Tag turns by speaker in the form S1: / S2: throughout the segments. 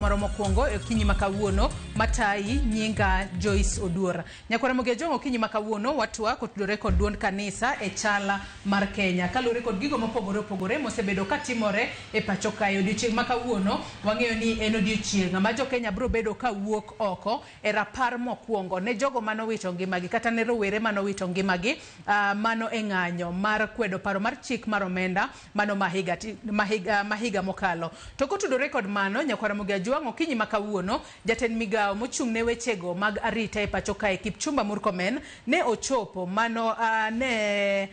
S1: Moro mokwongo e okinyi ma kawuono matayi nyinga Joyce Oduor. Nyakwara Ramogi Ajwang', okinyi ma kawuono watwa kotudore kod duond kanisa e chala mar Kenya kaluwore kod gigo mopogore opogore mosebedo katimore e pacho kae. Odiochieng' ma kawuono wang'eyo ni en odiochieng' ma jo-Kenya biro bedo ka wuok oko e rapar mokwongo ne jogo manowito ngimagi kata ne rowere manowito ngimagi mano e ng'anyo mar kwedo paro mar chik mar omenda mano mahiga mokalo. To kotudore kod mano, Nyakwar Ramogi Ajwang', okinyi ma kawuono jatend migawo mochung' ne wechego mag arita e pacho kae Kipchumba Murkomen ne ochopo mano ne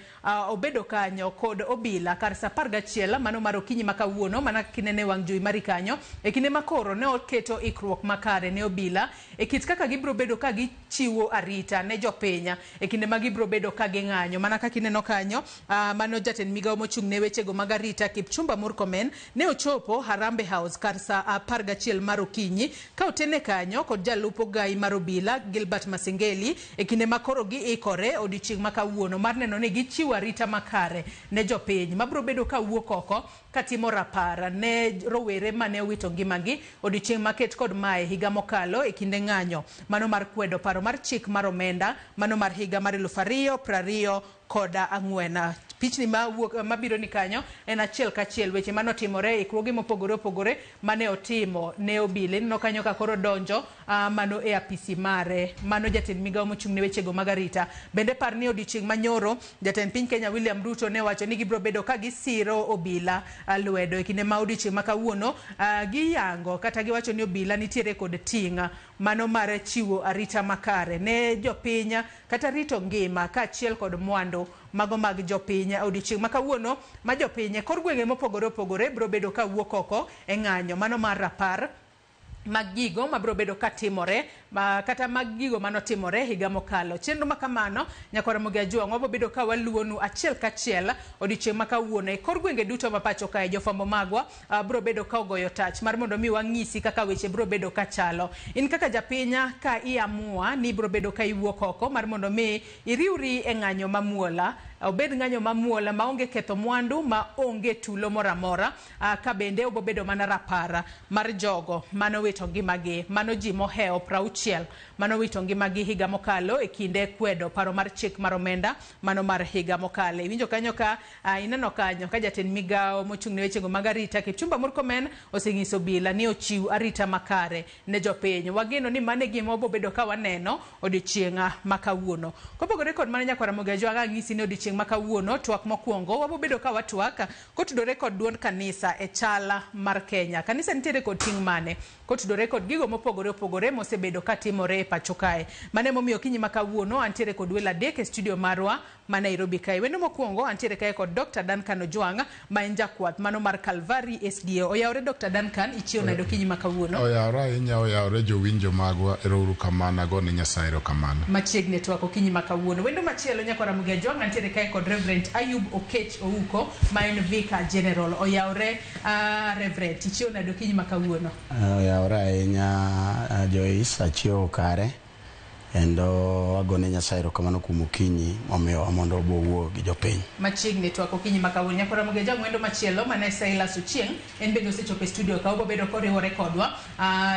S1: obedo kanyo kod obila kar saa 11 mano mar okinyi ma kawuono, mana kinene wang' jowi mari kanyo e kinde ma koro ne oketo ikruok makare ne obila e kit kaka gibiro bedo ka gichiwo arita ne jopiny e kinde ma gibiro bedo ka ging'anyo. Mana kaka ineno kanyo, mano jatend migawo mochung' ne wechego mag arita Kipchumba Murkomen ne ochopo Harambee House kar saa 11 mar okinyi ka otene kanyo kod jalup ogai mar obila Gilbert Masengeli e kinde ma koro giikore odiochieng' ma kawuono mar neno ni gichiwo arita makare ne jopiny mabiro bedo ka wuok oko katimo rapar ne rowere mane owito ngimagi odiochieng' maket kod mae higa mokalo e kinde ng'anyo mano mar kwedo paro mar chik mar omenda mano mar higa mar 2024. Pichni mawuok mabiro ni kanyo en achiel kachiel weche manotimore, ikruoge mopogore opogore mane otimo ne obila. Ineno kanyo ka koro donjo mano e apisi mare, mano jatend migawo mochung' ne wechego mag arita. Bende par ni odiochieng' manyoro jatend piny Kenya William Ruto ne wacho ni gibiro bedo ka gisiro obila lwedo. E kinde ma odiochieng' ma kawuono giyango kata giwacho ni obila nitiere kod ting' mano mar chiwo arita makare ne jopiny kata rito ngima kaachiel kod mwandu mago mag jopiny. Odiochieng' ma kawuono ma jopiny e kor gwenge mopogore opogore biro bedo ka wuok oko e ng'anyo mano mar rapar mag gigo mabiro bedo katimore kata mag gigo manotimore higa mokalo. Chenro ma kamano, Nyakwar Ramogi Ajwang', wabiro bedo ka waluwonu achiel kachiel odiochieng' ma kawuono e kor gwenge duto ma pacho kae. Jofwambo magwa biro bedo ka ogoyo tach mar mondo mi wang'isi kaka weche biro bedo ka chalo. In kaka japinya ka iamua ni ibiro bedo ka iwuok oko mar mondo mi iriwri e ng'anyo mamuola, obed ng'anyo mamuola maonge ketho mwandu, maonge tulo moro amora, ka bende obo bedo mana rapara mar jogo manowito ngimagi, mano ji mohewo 60 manowito ngimagi higa mokalo e kinde kwedo paro mar chik mar omenda mano mar higa mokalo. Iwinjo kanyo ka ineno kanyo ka jatend migawo mochung' ne wechego mag arita Kipchumba Murkomen oseng'iso obila ni ochiw arita makare ne jopiny. Wageno ni mano e gima wabo bedo ka waneno odiochieng' ma kawuono. Kopogore kod mano, Nyakwar Ramogi Ajwang', ang'isi ni odiochieng' ma kawuono twak mokwongo wabo bedo ka watwak kotudore kod duond kanisa e chala mar Kenya. Kanisa nitiere kod ting' mane kotudore kod gigo mopogore opogore mosebedo katimore e pacho kae. Mano emomiyo okinyi ma kawuono antiere kod welo adek e studio marwa ma Nairobi kae. Wendo mokwongo antiere kae kod Dr. Duncan Ojwang' ma en jakwath mano mar Calvary SDA. Oyawore Dr. Duncan, ichiew nade okinyi ma kawuono?
S2: Oyawore ahinya, oyawore jowinjo magwa, ero uru kamano, agone Nyasaye erokamano.
S1: Machiegni e twak okinyi ma kawuono. Wendo machielo, Nyakwar Ramogi Ajwang', antiere kae kod Reverend Ayub Okech Ouko ma en Vicar General. Oyawore Reverend, ichiew nade okinyi ma kawuono?
S3: Oyawore ahinya Joyce, achiewo kare kendo agone Nyasaye erokamano kuom okinyi momiyowa mondo wabowuo gi jopiny.
S1: Machiegni twak okinyi ma kawuono. Nyakwar Ramogi Ajwang', wendo machielo mane Silas Ochieng', en bende osechopo e studio ka, obo bedo koriwore kodwa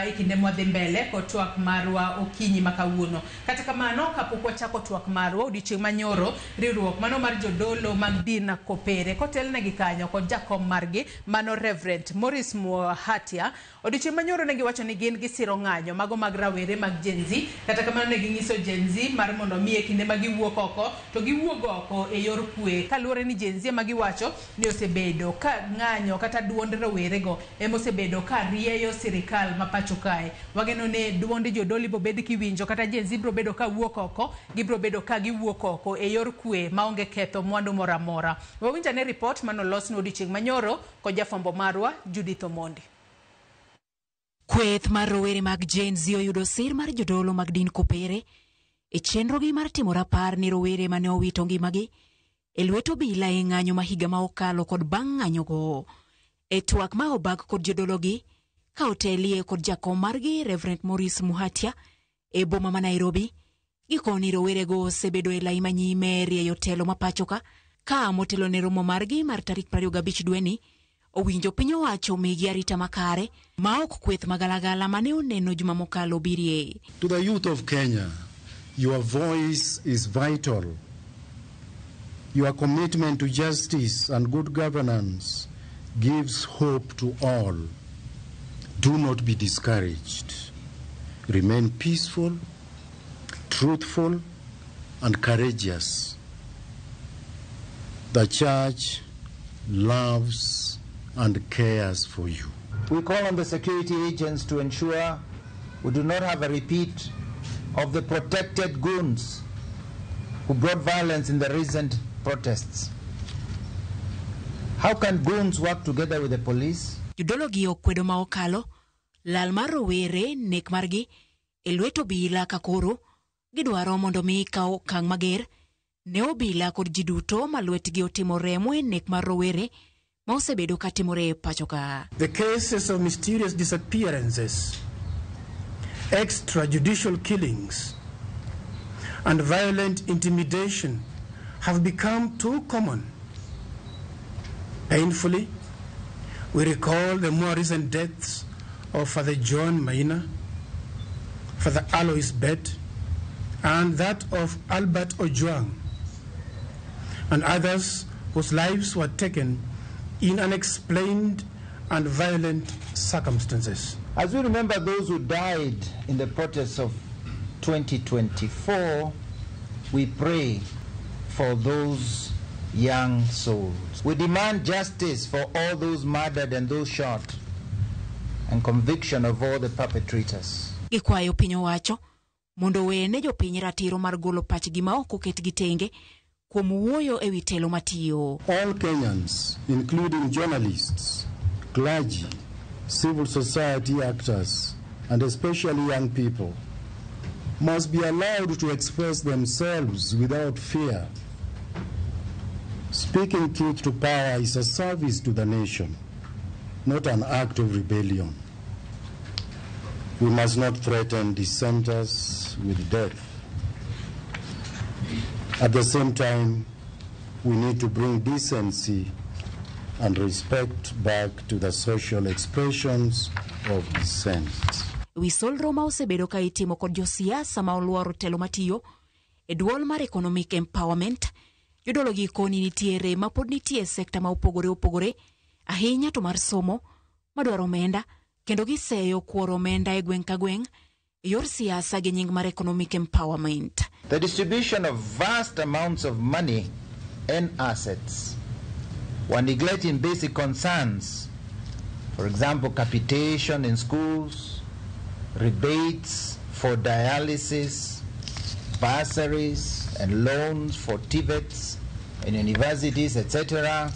S1: e kinde mwadhi mbele kod twak marwa okinyi ma kawuono. Kata kamano, kapok wachako twak marwa odiochieng' manyoro, riwruok mano mar jodolo mag din Kopere kotelnegi kanyo kod jakom margi mano Reverend Maurice Muhatia, odiochieng' manyoro ne giwacho ni gin gisiro ng'anyo mago mag rawere mag Gen Z. Kata kamano ne ginyiso Gen Z mar mondo mi e kinde ma giwuok oko to giwuog oko e yor kwe, kaluwore ni Gen Z ema giwacho ni osebedo ka ng'anyo kata duond rowerego ema osebedo ka rieyo sirikal ma pacho kae. Wageno ni duond jodolo ibiro bed kiwinjo kata Gen Z biro bedo ka wuok oko, gibiro bedo ka giwuok oko e yor kwe maonge ketho mwandu moro amora. Wawinj ane ripot manolosnwa odiochieng' manyoro kod jafwambo marwa Judith Omondi.
S4: Kweth mar rowere mag Gen Z oyudo sir mar jodolo mag din Kopere e chenrogi mar timo rapar ne rowere mane owito ngimagi e lwet obila e ng'anyo ma higa ma okalo kod bang' ng'anyogo. E twak ma obag kod jodologi ka otelie kod jakom margi Reverend Maurice Muhatia e boma ma Nairobi, gikoni rowerego osebedo e lai manyime e rieyo telo ma pacho ka motelo ne romo margi mar tarik 25 dweni. Owinjo piny owacho omigi arita makare ma ok kweth magalagala mane oneno juma mokalo birie.
S5: To the youth of Kenya, your voice is vital. Your commitment to justice and good governance gives hope to all. Do not be discouraged. Remain peaceful, truthful, and courageous. The church loves and cares for you.
S6: We call on the security agents to ensure we do not have a repeat of the protected goons who brought violence in the recent protests. How can goons work together with the police?
S4: Jodolo gi okwedo ma okalo lal mar rowere nek margi e lwet obila ka koro gidwaro mondo mi kaw okang' mager ne obila kod ji duto ma lwetgi otimo remo e nek mar rowere ma osebedo ka timore e pacho ka.
S7: The cases of mysterious disappearances, extrajudicial killings, and violent intimidation have become too common. Painfully, we recall the more recent deaths of Father John Maina, Father Alois Bett, and that of Albert Ojwang, and others whose lives were taken in unexplained and violent circumstances.
S6: As we remember those who died in the protests of 2024, we pray for those young souls. We demand justice for all those murdered and those shot, and conviction of all the perpetrators.
S4: Gikwayo piny owacho mondo owene jopiny ratiro mar golo pachgi ma ok oketgi tenge kuom wuoyo e wi telo matiyo.
S5: All Kenyans, including journalists, clergy, civil society actors, and especially young people, must be allowed to express themselves without fear. Speaking truth to power is a service to the nation, not an act of rebellion. We must not threaten dissenters with death. At the same time, we need to bring decency and respect back to the social expressions of dissent.
S4: Wi solro ma osebedo ka itimo kod josiasa ma oluoro telo matiyo e duol mar economic empowerment, jodolo gi koni nitiere ma pod nitie e sekta ma opogore opogore ahinya to mar somo madwaro omenda kendo giseyo kuoro omenda e gweng' ka gweng' e yor siasa gi nying mar economic empowerment.
S6: The distribution of vast amounts of money and assets while neglecting basic concerns, for example, capitation in schools, rebates for dialysis, bursaries and loans for TVETs and universities, etc.,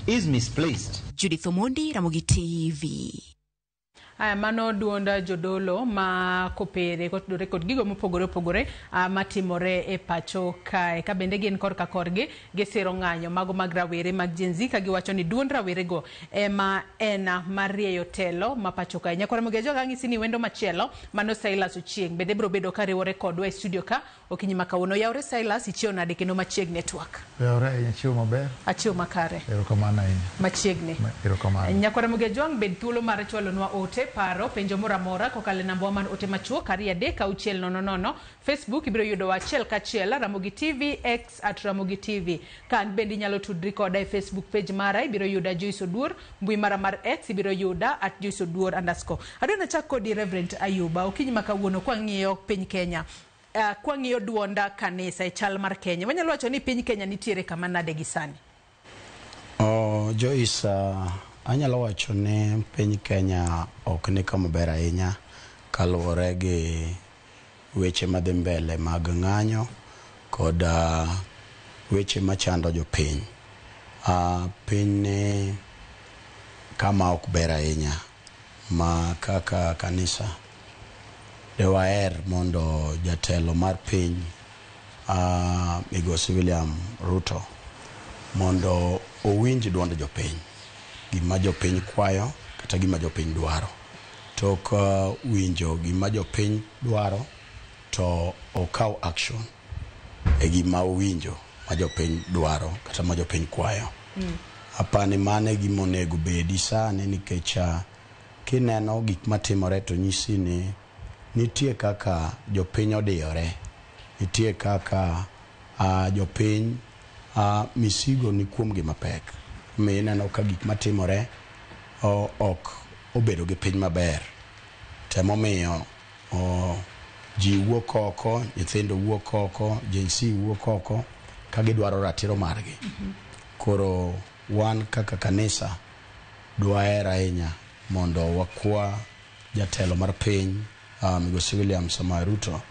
S6: is misplaced.
S4: Judith Omondi, Ramogi TV.
S1: Aya, mano duond jodolo ma kopere kotudore kod gigo mopogore opogore matimore e pacho kae. Ka bende gin korka korgi gisiro ng'anyo mago mag rawere mag Gen Z ka giwacho ni duond rawerego ema en mar rieyo telo ma pacho kae. Nyakwar Ramogi Ajoga ang'isi ni wendo machielo mano Silas Ochieng' bende biro bedo ka riwore kodwa e studio ka okinyi ma kawuono. Yaure Silas, ichiew nade kendo machiegni e twak?
S8: Yaure ahinya, chiemo maber.
S1: Achiew makare.
S8: Erokamano ahinya.
S1: Machiegni.
S8: Erokamano.
S1: Nyakwar Ramogi Ajwang' bed thuolo mar chwalonwa ote, paro, penjo moro amora kokalo e namba mar ote machuok 23600. Facebook ibiro yudowa achiel kachiel Ramogi TV, X at Ramogi TV. Ka an bende inyalo tudri koda e Facebook page mara, ibiro yuda Joyce Oduor, mbui mara mar X ibiro yuda at Joyce Oduor underscore. Adwa nachak kodi Reverend Ayuba, okinyi ma kawuono kwang'iyo piny Kenya, kwang'iyo duonda kanisa e chal mar Kenya, wanyalo wacho ni piny Kenya nitiere kama nade gi sani?
S3: Joyce, anyalo wacho ni piny Kenya ok ni kama ber ahinya kaluwore gi weche madhi mbele mag ng'anyo kod weche machando jopiny. Piny ni kama ok ber ahinya ma kaka kanisa dewaher mondo jatelo mar piny Migosi William Ruto mondo owinj duond jopiny, gima jopiny kwayo kata gima jopiny dwaro. Tok winjo gima jopiny dwaro to okaw action e gima owinjo ma jopiny dwaro kata ma jopiny kwayo. Apani mano e gima onego bedi sani nikech kineno gik matimore to nyisi ni nitie kaka jopiny odiyore, nitie kaka jopiny misigo ni kuomgi mapek. Omiyo ineno ka gik matimore ok obedo gi piny maber. Temomiyo ji wuok oko, nyithindo wuok oko, Gen Z wuok oko ka gidwaro ratiro margi. Koro wan kaka kanisa dwaher ahinya mondo wakwa jatelo mar piny Migosi William Samoei Ruto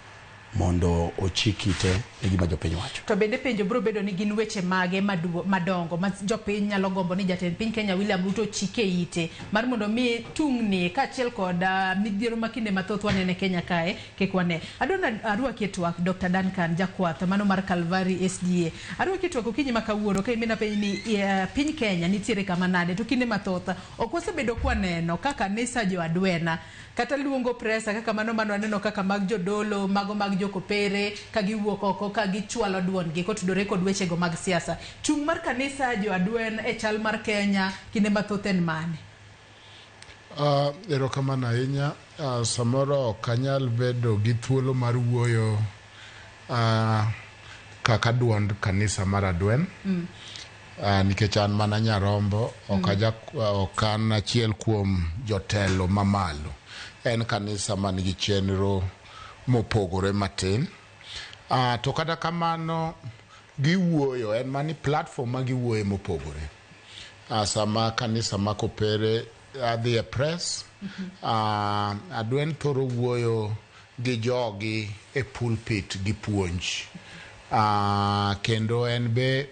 S3: mondo ochik ite ne gima jopiny wacho.
S1: To bende penjo biro bedo ni gin weche mage madongo ma jopiny nyalo gombo ni jatend piny Kenya William Ruto chike ite mar mondo mi tungni kaachiel kod midhiero ma kinde mathoth wanene Kenya kae kik wane. Adwa arwaki e twak Dr. Duncan Jakwath mano mar Calvary SDA. Arwaki e twak okinyi ma kawuono ka imina penj ni piny Kenya nitiere kama nade to kinde mathoth ok wasebedo kwaneno ka kanisa jo adwena kata luongo presa kaka mano mano aneno kaka mag jodolo mago mag jokopere ka giwuok oko ka gichwalo duondgi kotudore kod wechego mag siasa. Chung' mar kanisa jo adwen e chal mar Kenya kinde mathoth en mane?
S2: Erokamano ahinya. Samoro ok anyal bedo gi thuolo mar wuoyo kaka duond kanisa mar adwen. Nikech an mana nyarombo, ok an achiel kuom jotelo mamalo. En kanisa man gi chenro mopogore matin. To kata kamano giwuoyo, en mani platform ma giwuoye mopogore. Sama kanisa ma Kopere adhi e press, adwen thoro wuoyo gi jogi e pulpit gi puonj. Kendo en be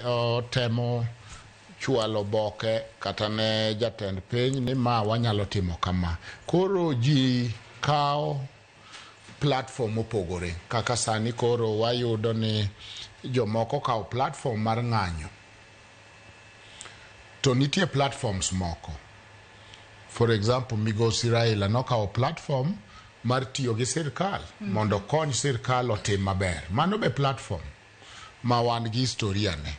S2: otemo chwalo oboke kata ne jatend piny ni ma wanyalo timo kama. Koro ji kawo platform mopogore kaka sani koro wayudo ni jomoko kawo platform mar ng'anyo. To nitie platforms moko. For example, Migosi Raila nokawo platform mar tiyo gi sirkal mondo okony sirkal otim maber. Mano be platform ma wan gi historia ne.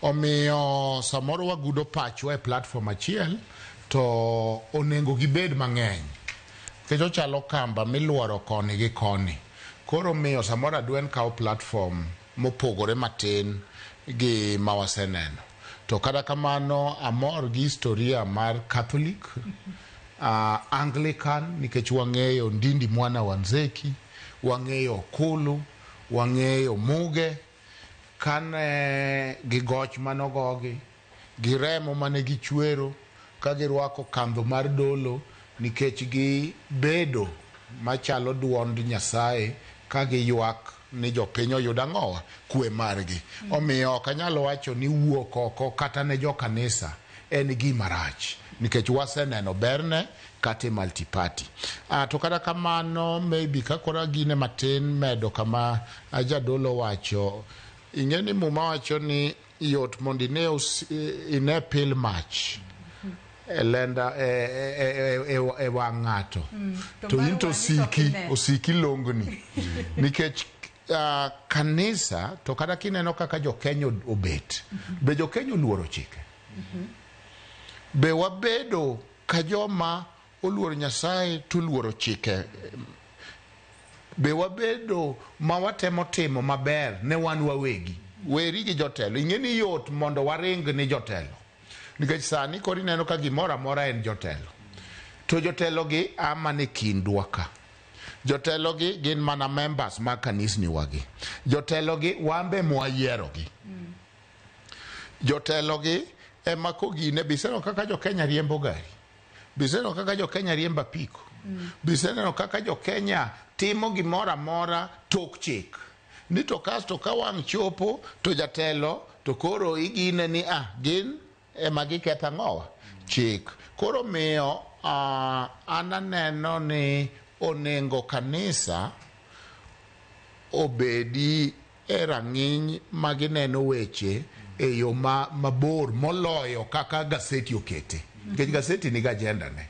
S2: Omiyo samoro wagudo pachwa e platform achiel to onego gibed mang'eny. Nikech ochalo kamba miluoro koni gi koni. Koro miyo samoro adwen kawo platform mopogore matin gi ma waseneno. To kata kamano amor gi historia mar Catholic, Anglican, nikech wang'eyo Ndindi Mwana wa Nzeki, wang'eyo Okulu, wang'eyo Muge, kane gi goch manogogi, gi remo mane gichwero, ka girwako kandho mar dolo nikech gibedo machalo duond Nyasaye ka giywak ni jopiny oyud ang'owa kwe margi. Omiyo ok anyal wacho ni wuok oko kata ne jokanisa en gima rach nikech waseneno berne kata e multi-party. To kata kamano maybe ka koro agine matin medo kama jadolo wacho, ing'e ni Muma wacho ni yot mondo ine pil mach e lenda e wang' ng'ato to in to osiki longni nikech kanisa to kata kineno kaka jo-Kenya obet, be jo-Kenya oluoro chike? Be wabedo ka joma oluoro Nyasaye to oluoro chike? Be wabedo ma watemo timo maber ne wan wawegi? Weri gi jotelo. Ing'e ni yot mondo waring ni jotelo. Nikech sani koro ineno ka gimoro amora en jotelo. To jotelo gi a mana e kindwa ka. Jotelo gi gin mana members mag kanisni wagi. Jotelo gi wan be mwayierogi. Jotelo gi ema kogine biseneno kaka jo-Kenya riembo gari. Biseneno kaka jo-Kenya riembo apiko. Biseneno kaka jo-Kenya timo gimoro amora tok chik. Ni to kasto ka wang' chopo to jatelo to koro igine ni gin ema giketho ang'owa? Chik. Koro miyo an aneno ni onengo kanisa obedi e rang'iny ma gineno weche e yo mabor moloyo kaka gaseti okete. Nikech gaseti nigi agenda ne.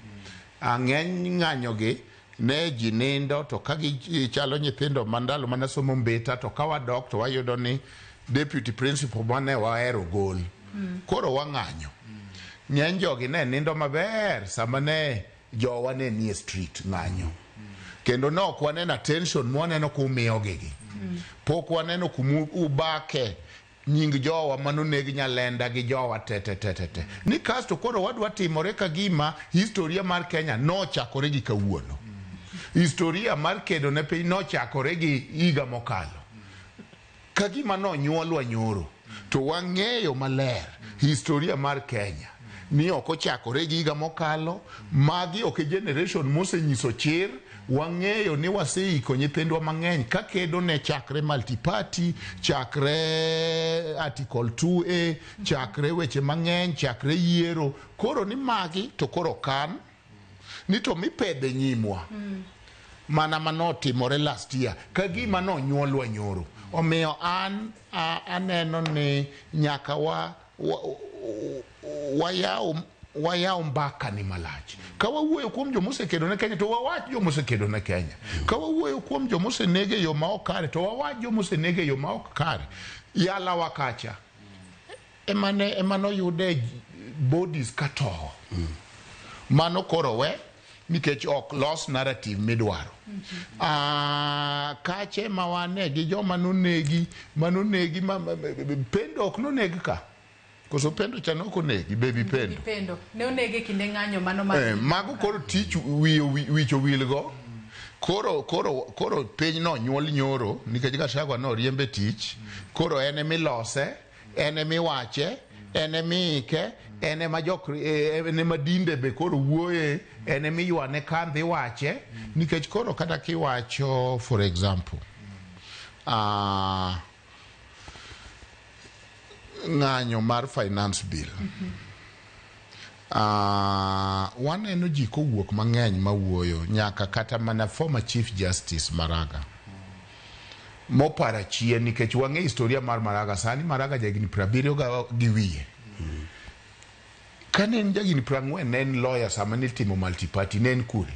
S2: Ng'eny ng'anyo gi ne ji nindo to ka gichalo nyithindo ma ndalo mane somo mbita to ka wadok to wayudo ni deputy principal mane wahero gol. Koro wang'anyo. Ng'eny jogi ne nindo maber sama ne jowa ne nie street ng'anyo. Kendo ne ok waneno attention mwaneno kumiyogi. Pok waneno kuma ubake nying jowa manoneg Nyalenda gi jowa te te te te te. Ni kasto koro wadwa timore ka gima historia mar Kenya nochakore gi kawuono. Historia mar kedo ne piny nochakore gi higa mokalo. Ka gima nonyuolwa nyoro to wang'eyo maler historia mar Kenya ni ok ochakore gi higa mokalo. Magi ok e generation mosenyiso chir. Wang'eyo ni waseiko nyithindwa mang'eny kakedo ne chakre multiparty, chakre article 2A, chakre weche mang'eny, chakre yiero. Koro ni magi to koro kan ni to mipedhe nyimwa mana manotimore last year ka gima nonyuolwa nyoro. Omiyo an aneno ni nyaka wayaw mbaka ni malach. Ka wawuoyo kuom jomosekedo ne Kenya to wawach jomosekedo ne Kenya. Ka wawuoyo kuom jomoseneg e yo ma ok kare to wawach jomoseneg e yo ma ok kare. Yala wakacha emane oyude bodies katowo. Mano koro we nikech ok los narrative midwaro. Kache ma wane gi joma nonegi Pendo ok noneg ka. Koso Pendo cha nok onegi, baby Pendo.
S1: Pendo ne onege e kinde ng'anyo mano mar
S2: Mago koro tich wich owilgo. Koro piny no nyuol nyoro nikech Gachagua noriembe tich. Koro en emilose, en emiwache, en emiike, en ema jok en ema dinde be koro wuoye, en emiywane kandhi iwache. Nikech koro kata kiwacho for example, ng'anyo mar finance bill. Waneno ji kowuok mang'eny mawuoyo nyaka kata mana former Chief Justice Maraga moparo chien nikech wang'e historia mar Maraga. Sani Maraga jahigni 70 gi wiye. Kane en jahigni 40 ne en lawyer sama nitimo multiparty ne en kure.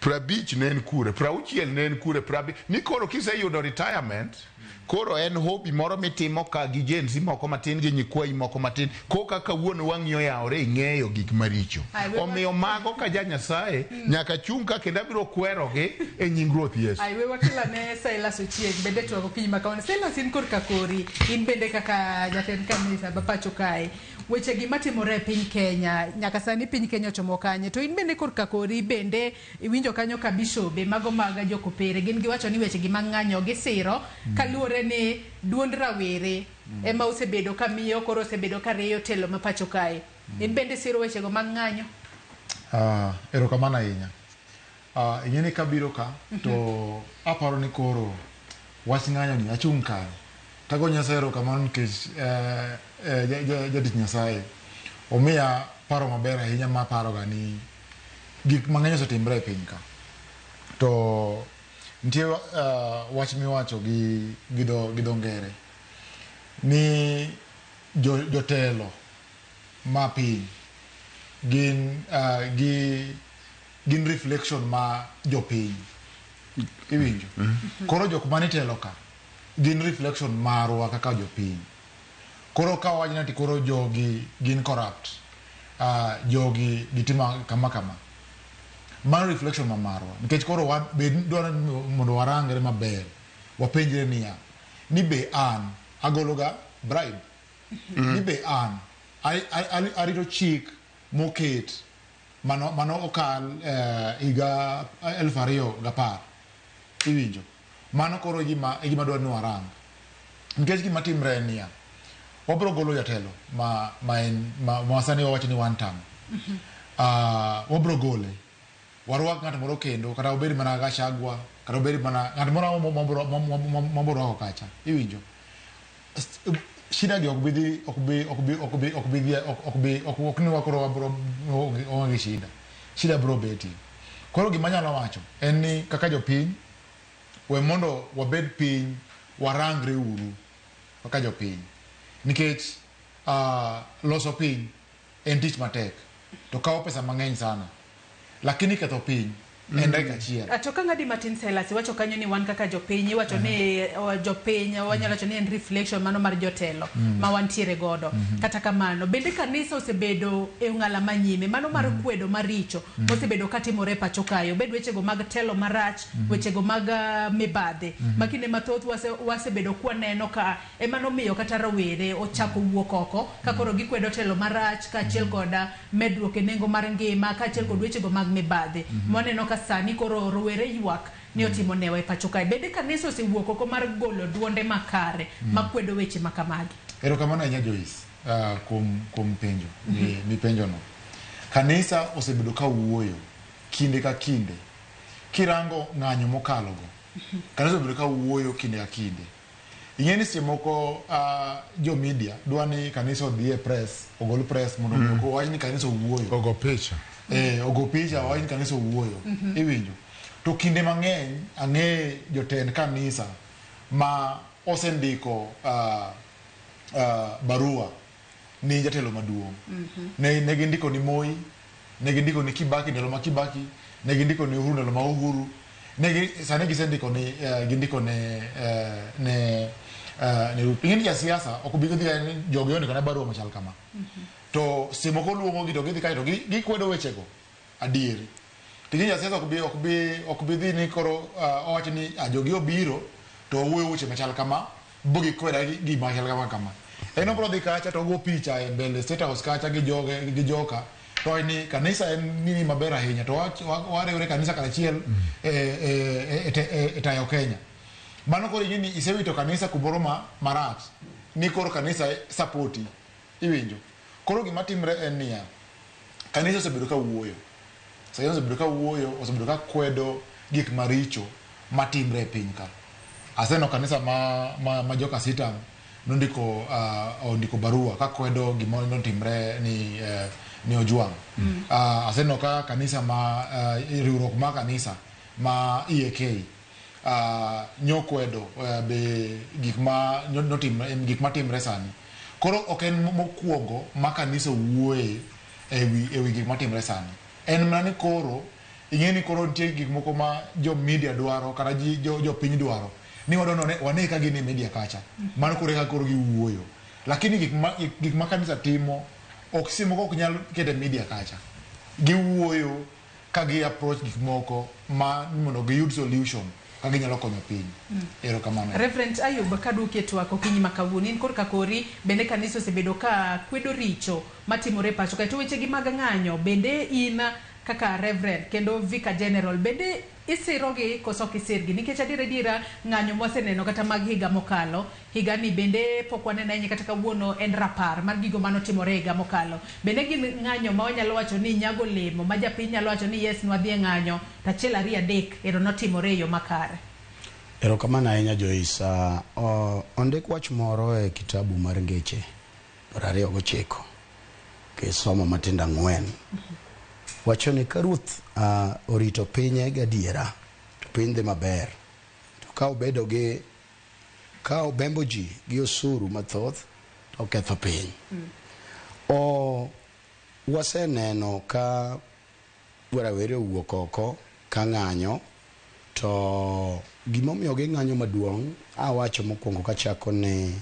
S2: 50 ne en kure, 60 ne en kure, ni koro kiseyudo retirement koro en hobby moro mitimo ka gi Gen Z moko matin gi nyikwayi moko matin koka kawuono wang'i oyawore ing'eyo gik maricho.
S1: Ai,
S2: Omiyo mago ka ja Nyasaye nyaka chung' ka kendo abiro kwerogi e nying Ruoth Yesu.
S1: Ai, we wakelane Silas Ochieng bende twak okinyi ma kawuono. Silas, in korka kori, in bende kaka jatend kanisa ma pacho kae. Weche gi matimore e piny Kenya, nyaka sani piny Kenya ochomo kanye? To in bende korka kori bende iwinjo kanyo ka bishobe mago mag jokopere gin giwacho ni weche gi mag ng'anyo gisiro kaluwore ni duond rawere ema osebedo ka miyo koro osebedo ka rieyo telo ma pacho kae. In bende siro weche go mag ng'anyo?
S8: Erokamano ahinya. Ing'e ni kabiro ka to aparo ni koro wach ng'anyo ni achung' kanye. Tago Nyasaye erokamano nikech jatich Nyasaye omiya paro maber ahinya ma aparoga ni gik mang'eny osetimre e piny ka. To nitie wach miwacho gi dho ngere ni jotelo ma piny gin gin reflection ma jopiny iwinjo. Koro jok mane telo ka gin reflection marwa kaka jopiny. Koro ka wawach ni ati koro jogi gin corrupt, jogi gitimo kama kama, mano reflection ma marwa nikech koro bed dwaro ni mondo warangre maber, wapenjre niya ni be an agolo ga bribe, ni be an arito chik moket mano okal higa 2010 iwinjo. Mano koro e gima dwaro ni warang nikech gima timre en niya wabiro golo jatelo ma en ma sani wawacho ni one term, wabiro gole warwak ng'at moro kendo, kata obed mana Gachagua, kata obed mana ng'at moro mabiro rwako kacha iwinjo. Shida gi ok bi dhi ok bi ok bi ok bi ok bi dhi ok bi ok ni wakoro wabiro onge gi shida, shida biro betie. Koro gima anyalo wacho en ni kaka jopiny we mondo wabed piny warangre uru kaka jopiny nikech loso piny en tich matek to kawo pesa mang'eny sana, lakini ketho piny En dakika achiel.
S1: To ka ng'adi matin Silas, iwacho kanyo ni wan kaka jopiny, iwacho ni jopiny, wanyalo wacho ni en reflection mano mar jotelo ma wantiere godo. Kata kamano, bende kanisa osebedo e ong'ala manyime, mano mar kwedo maricho mosebedo katimore e pacho kae, obed wechego mag telo marach, wechego mag mibadhi, ma kinde mathoth wasebedo kwaneno ka ema nomiyo kata rowere ochako wuok oko, ka koro gikwedo telo marach, kaachiel koda medruok e nengo mar ngima, kaachiel kod wechego mag mibadhi. Mwaneno ka sani koro rowere ywak ni otimo newa e pacho kae. Bende kanisa osewuok oko mar golo duonde makare makwedo weche ma kamagi?
S8: Erokamano ahinya Joyce, kuom penjo mipenjono. Kanisa osebedo ka wuoyo kinde ka kinde. Kirango ng'anyo mokalogo, kanisa osebedo ka wuoyo kinde ka kinde. Ing'e ni seche moko jo media dwa ni kanisa odhi e press, ogol press mondo owach ni kanisa owuoyo.
S2: Ogo picha.
S8: Ogo picha owach ni kanisa owuoyo. Iwinjo. To kinde mang'eny ang'e jotend kanisa ma osendiko barua ni jatelo maduong'. Ne gindiko ni Moi, ne gindiko ni Kibaki ndalo ma Kibaki, ne gindiko ni Uhuru ndalo ma Uhuru. Sani gisendiko ni gindiko ne Ruto. Ing'e ni jasiasa ok obi dhi ni jogi ondiko na barua machal kama. To seche moko luongo gi to gidhi kae to gikwedo wechego adieri. To ing'e jasiasa ok bi dhi ni koro owacho ni jogi obiro to owuoyo weche machal kama bo gikweda gi gima chal kama kama. En obiro dhi kacha to ogo picha e mbele State House kacha gi joge gi joka to ni kanisa en nini maber ahinya to wariwre kanisa karachiel e tayo Kenya. Mano koro ing'e ni isewito kanisa kumoro ma marach ni koro kanisa sapoti iwinjo. Koro gima timre en niya, kanisa osebedo ka wuoyo. Sani osebedo ka wuoyo, osebedo ka kwedo gik maricho matimre e piny ka. Aseneno kanisa ma joka Sitam nondiko ondiko barua ka kwedo gima notimre ni Ojwang. Aseneno ka kanisa ma riwruok mar kanisa ma EAK nyokwedo be gik ma notimre, gik matimre sani. Koro ok en mokwongo ma kanisa wuoye ewi gik matimre sani. En mana ni koro ing'e ni koro nitie gik moko ma jo media dwaro kata ji jopiny dwaro ni wadwa ni wane ka gin e media kacha. Mano koro eka koro giwuoyo. Lakini gik ma kanisa timo ok seche moko ok nyal keto e media kacha. Giwuoyo ka gi approach gik moko ma mondo giyud solution ka ginyalo konyo piny. Erokamano.
S1: Reverend Ayub, kaduoki e twak okinyi ma kawuono, in korka kori bende kanisa osebedo ka kwedo richo matimore e pacho kae, to wechegi mag ng'anyo bende in kaka Reverend kendo Vicar General bende isirogi koso ok isirgi? Nikech adier adiera ng'anyo mwaseneno kata mag higa mokalo, higani bende pok waneno ahinya, kata kawuono en rapar mar gigo manotimore higa mokalo. Bende gin ng'anyo ma wanyalo wacho ni nyago olemo ma japiny nyalo wacho ni yes, nwadhi e ng'anyo to achiel ariyo adek ero notimore e yo makare?
S3: Erokamano ahinya Joyce. Ondik wach moro e kitabu mar Ngeche 29 kisomo matindo 4. Wacho ni ka ruoth orito pinye gadiera to piny dhi maber. To ka obedo gi ka obembo ji gi osuru mathoth to oketho piny. Waseneno ka rawere owuok oko ka ng'anyo, to gimomiyo ging'anyo maduong' awacho mokwongo kachako ni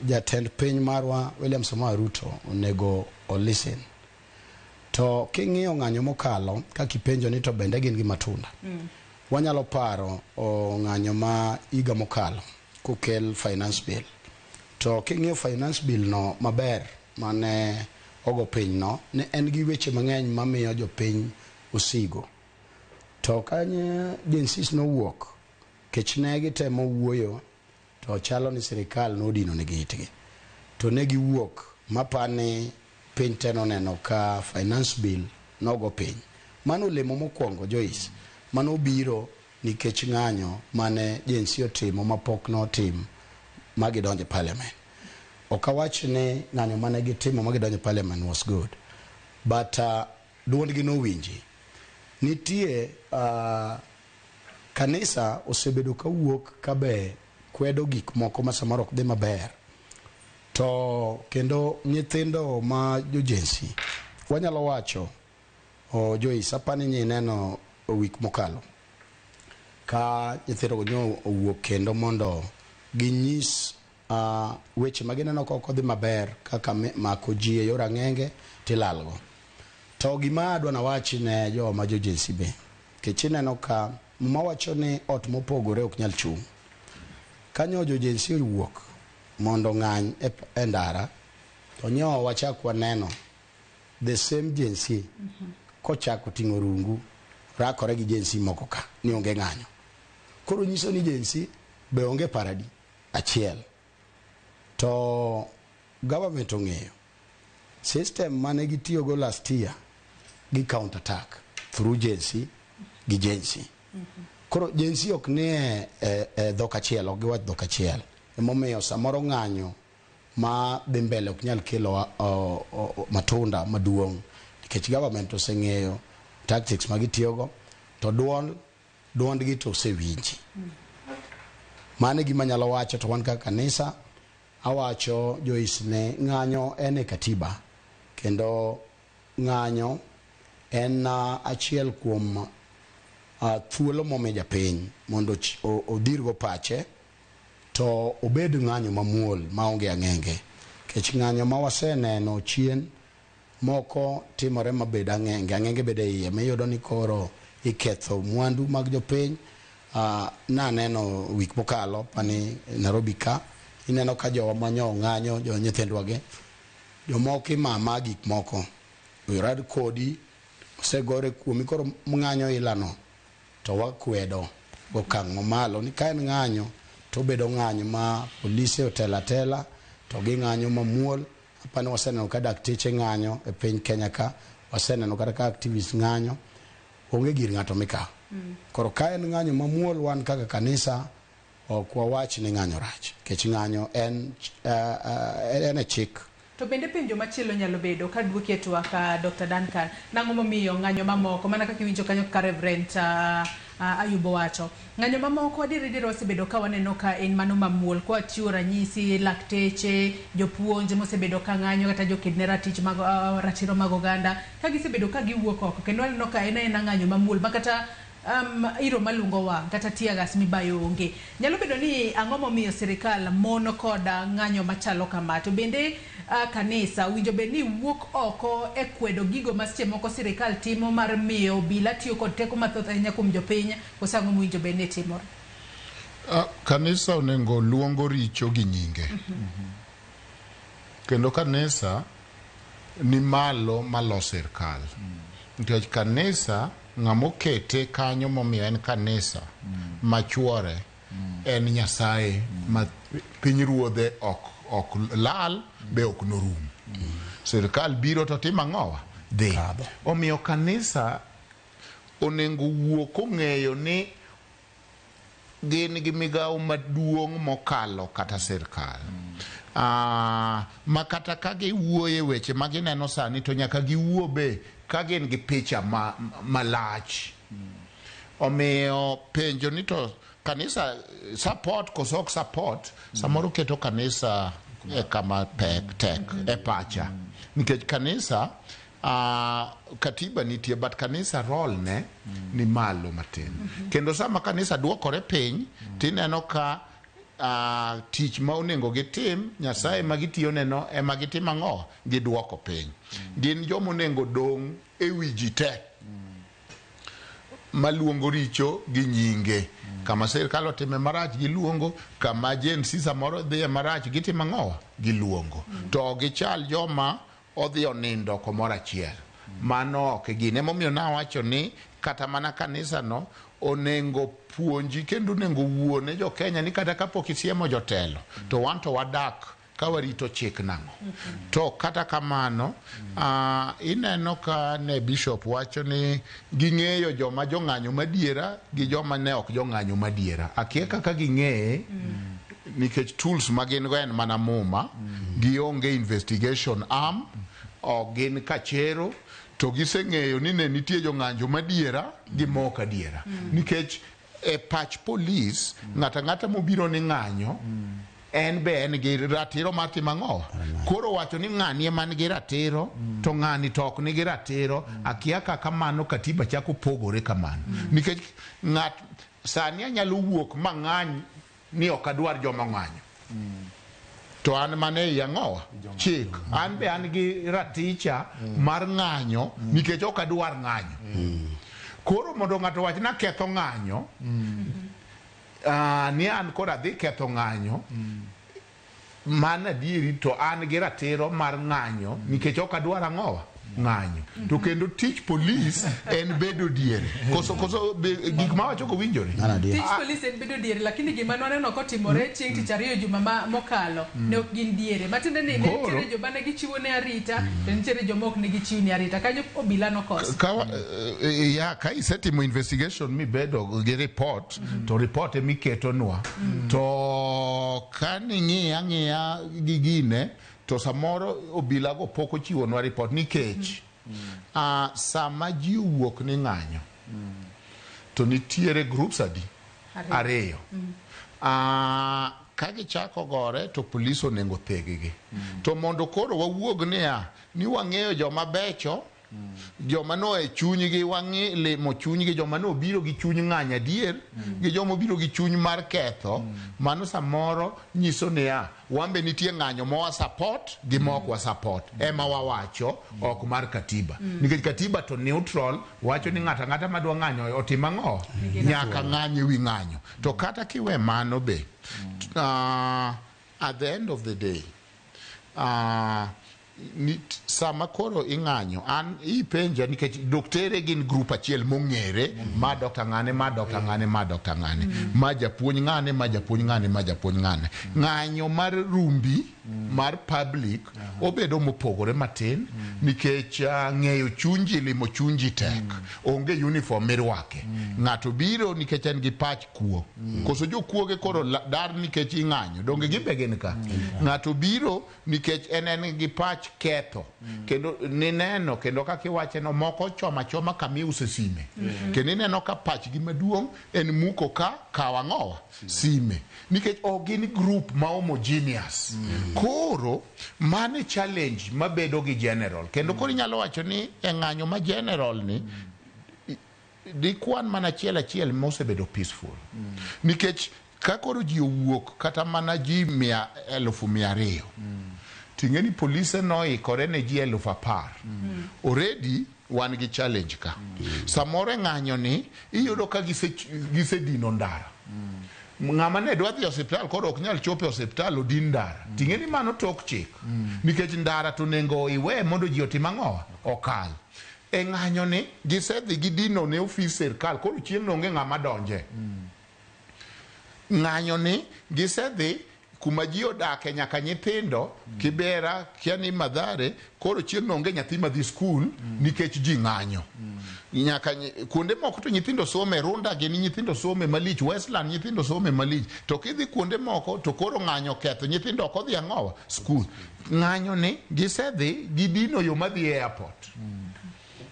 S3: jatend piny marwa William Samoei Ruto onego o listen. To king'iyo ng'anyo mokalo kaka ipenjo ni to bende gin gi matunda. Wanyalo paro ng'anyo ma higa mokalo kokel finance bill. To king'iyo finance bill no maber mane ogo piny no, ne en gi weche mang'eny mamiyo jopiny osigo. To kanye Gen Zs nowuok, kech ne gitemo wuoyo to chalo ni sirikal nodino negi itgi. To ne giwuok mapani piny te noneno ka finance bill nogo piny. Mano olemo mokwongo Joyce, manobiro nikech ng'anyo mane Gen Z otimo mapok notim ma gidonjo e parliament. Ok awach ni ng'anyo mane gitimo ma gidonjo e parliament was good, but duondgi nowinji. Nitie kanisa osebedo kawuok kabe kwedo gik moko ma samoro ok dhi maber. To kendo nyithindo ma jo Gen Z wanyalo wacho O Joyce, apani ni ineno wik mokalo ka nyithindo nyo owuok kendo mondo ginyis weche ma gineno ka ok odhi maber kaka mako ji e yor ang'enge tilalgo. To gima adwa nawachi ne joma jo Gen Z be, nikech ineno ka Muma wacho ni ot mopogore ok nyal chung'. Kanyo jo Gen Z owuok mondo ong'any e ndara, to nyo wachak waneno the same Gen Z kochako ting'o rungu rakore gi Gen Z moko ka ni onge ng'anyo. Koro nyiso ni Gen Z be onge paradi achiel. To government ong'eyo system mane gitiyogo last year gi counter attack through Gen Z gi Gen Z. Koro Gen Z ok nie e dhok achiel, ok giwach dhok achiel. Emomiyo samoro ng'anyo ma dhi mbele ok nyal kelo matunda maduong' nikech government oseng'eyo tactics ma gitiyogo to duondgi to osewinji. Mano e gima anyalo wacho to wan kaka kanisa awacho Joyce ne ng'anyo en e katiba kendo ng'anyo en achiel kuom thuolo momi japiny mondo odhirgo pache to obed ng'anyo mamuol maonge ang'enge. Nikech ng'anyo ma waseneno chien moko timore mabed ang'enge, ang'enge bede iye miyudo ni koro iketho mwandu mag jopiny. Naneno wik mokalo pani Nairobi ka, ineno ka jowa manyo ng'anyo, jo nyithindwa gi, jomoko imama gik moko, orad kodi, osegore kuomi, koro ng'anyo ilano to wakwedo okang' mamalo ni ka en ng'anyo to obedo ng'anyo ma polise otelo atela to ging'anyo mamuol. Apani waseneno ka dakteche ng'anyo e piny Kenya ka, waseneno kata ka activists ng'anyo, onge gir ng'ato mikawo. Koro ka en ng'anyo mamuol, wan kaka kanisa ok wawach ni ng'anyo rach, nikech ng'anyo en e chik.
S1: To bende penjo machielo nyalo bedo ka duoki e twak Dr. Duncan, nang'o momiyo ng'anyo mamoko mana kaka iwinjo kanyo kaka Reverend Ayub owacho, ng'anyo mamoko adier adier wasebedo ka waneno ka en mano mamuol, kwa chiwo ranyisi lakteche, jopuonj mosebedo ka ng'anyo kata joked ne ratich mag ratiro mag oganda ka gisebedo ka giwuok oko kendo waneno ka en aena ng'anyo mamuol ma kata iro malungo wang' kata tear gas mibayo onge. Nyalo bedo ni ang'o momiyo sirikal mon kod ng'anyo machalo kama? To bende kanisa owinjo bed ni wuok oko e kwedo gigo ma seche moko sirikal timo mar miyo obila tiyo kod teko mathoth ahinya kuom jopiny, koso ang'o mowinjo bed ni timore?
S2: Kanisa onego luongo richo gi nyinge. Kendo kanisa ni malo malo sirkal. Nikech kanisa ng'ama okete kanyo momiyo en kanisa machuore en Nyasaye ma piny ruodhe ok lal be ok norum. Sirkal biro to timo ang'owa? Dhi. Omiyo kanisa onego wuo kong'eyo ni gin gi migawo maduong' mokalo kata sirkal. Ma kata ka giwuoye weche ma gineno sani to nyaka giwuo be ka gin gi picha malach. Omiyo penjo ni to kanisa support koso ok support, samoro keto kanisa e kama pek tek e pacha. Nikech kanisa katiba nitie, but kanisa role ne ni malo matin. Kendo sama kanisa duokore piny, tineno ka tich ma onego gitim, Nyasaye ma gitiyo neno ema gitimo ang'o? Giduoko piny. Gin joma onego dong' e wi ji te. Maluongo richo gi nyinge. Kama sirkal otime marach giluongo, kama Gen Z samoro dhiye marach gitimo ang'o? Giluongo. To ok gichal joma odhi onindo komoro achiel. Mano ok gin. Emomiyo nawacho ni kata mana kanisa no onego puonji kendo onego wuo ne jo Kenya ni kata kapok isiemo jotelo to wan to wadak ka warito chik nang'o. To kata kamano, ineno ka ne bishop wacho ni ging'eyo joma jong'anyo madiera gi joma ne ok jong'anyo madiera. Akia kaka ging'eye nikech tools ma gin go en mana muma, gionge investigation arm, ok gin kachero, to giseng'eyo ni ne nitie jong'anjo madiera gi mok adiera. Nikech e pach polis, ng'ato ang'ata mobiro ni ng'anyo, En be en gi ratiro mar timo ang'o? Koro wacho ni ng'ani ema nigi ratiro to ng'ani to ok nigi ratiro, akia kaka mano katiba chako pogore kamano. Nikech ng'at sani anyalo wuok mang'any ni ok adwar joma ng'anyo. To an mana ei ang'owa? Chik. An be an gi raticha mar ng'anyo nikech ok adwar ng'anyo. Koro mondo ng'ato wach na ketho ng'anyo, ni an koro adhi ketho ng'anyo, mano adieri to an gi ratiro mar ng'anyo nikech ok adwar ang'owa? Ng'anyo. To kendo tich polis en bedo diere. Koso gik mawacho go winjore?
S1: Tich polis en bedo diere, lakini gima nwaneno kotimore chieng' tich ariyo juma mokalo ne ok gin diere. Matiende ni ne nitiere joma ne gichiwo ne arita, to nitiere joma ok ne gichiw ne arita. Kanyo obila nokoso.
S2: Ka isetimo investigation mibedo gi report, to report emiketonwa. To ka ning'iya ang'iya gi gine, to samoro obila go pok ochiwonwa report nikech sama ji owuok ni ng'anyo, to nitiere groups adi? Ariyo. Ka gichako gore to polis onego theggi. To mondo koro wawuog niya, ni wang'eyo joma becho, joma no e chunygi wang'i limo chunygi, joma no obiro gi chuny ng'anyo adier, gi joma obiro gi chuny mar ketho, mano samoro nyiso niya, wan be nitie ng'anyo ma wa support gi ma ok wa support. Ema wawacho ok mar katiba. Nikech katiba to neutral, wacho ni ng'ato ang'ata madwa ng'anyo otim ang'o? Nyaka ng'any ewi ng'anyo. To kata kiwe mano be, at the end of the day, sama koro ing'anyo, an ipenja nikech doktere gin group achiel mong'ere, ma dokta ng'ane, ma dokta ng'ane, ma dokta ng'ane, ma japuonj ng'ane, ma japuonj ng'ane, ma japuonj ng'ane. Ng'anyo mar rumbi mar public obedo mopogore matin nikech ng'eyo chunji, limo chunji tek. Onge uniform mirwake. Ng'ato biro nikech en gi pach kuo. Koso jokuoge koro dar nikech ing'anyo. Donge gimbe gin ka? Ng'ato biro nikech en gi pach ketho. Kendo nineno, kendo kaka iwache no, moko choma choma kama iuse sime. Kendo ineno ka pachgi maduong' en muko ka kaw ang'owa? Sime. Nikech ok gin group ma homogeneous. Koro mano e challenge mabedo gi general. Kendo koro inyalo wacho ni e ng'anyo ma general ni, dikwan mana achiel achiel mosebedo peaceful. Nikech ka koro ji owuok kata mana ji 200,000, ting'e ni polise noikore ne ji 10,000. Already wan gi challenge ka. Samoro e ng'anyo ni iyudo ka gisedino ndara. Ng'ama ne dwa dhi e osiptal koro ok nyal chopo e osiptal, odin ndara. Ting'e ni mano tok chik. Nikech ndara to onego iwe mondo ji otim ang'owa? Okal. E ng'anyo ni gisedhi gidino ne ofis sirkal, koro chieng' no onge ng'ama donje. Ng'anyo ni gisedhi kuma ji odake nyaka nyithindo, Kibera, kia ni Mathare, koro chieng' no onge nyathi madhi skul nikech ji ng'anyo. Nyaka kuonde moko to nyithindo some, Runda gini nyithindo some malich, Westland nyithindo some malich. To kidhi kuonde moko to koro ng'anyo ketho, nyithindo ok odhi ang'owa? Skul. Ng'anyo ni gisedhi gidino yo madhi e airport.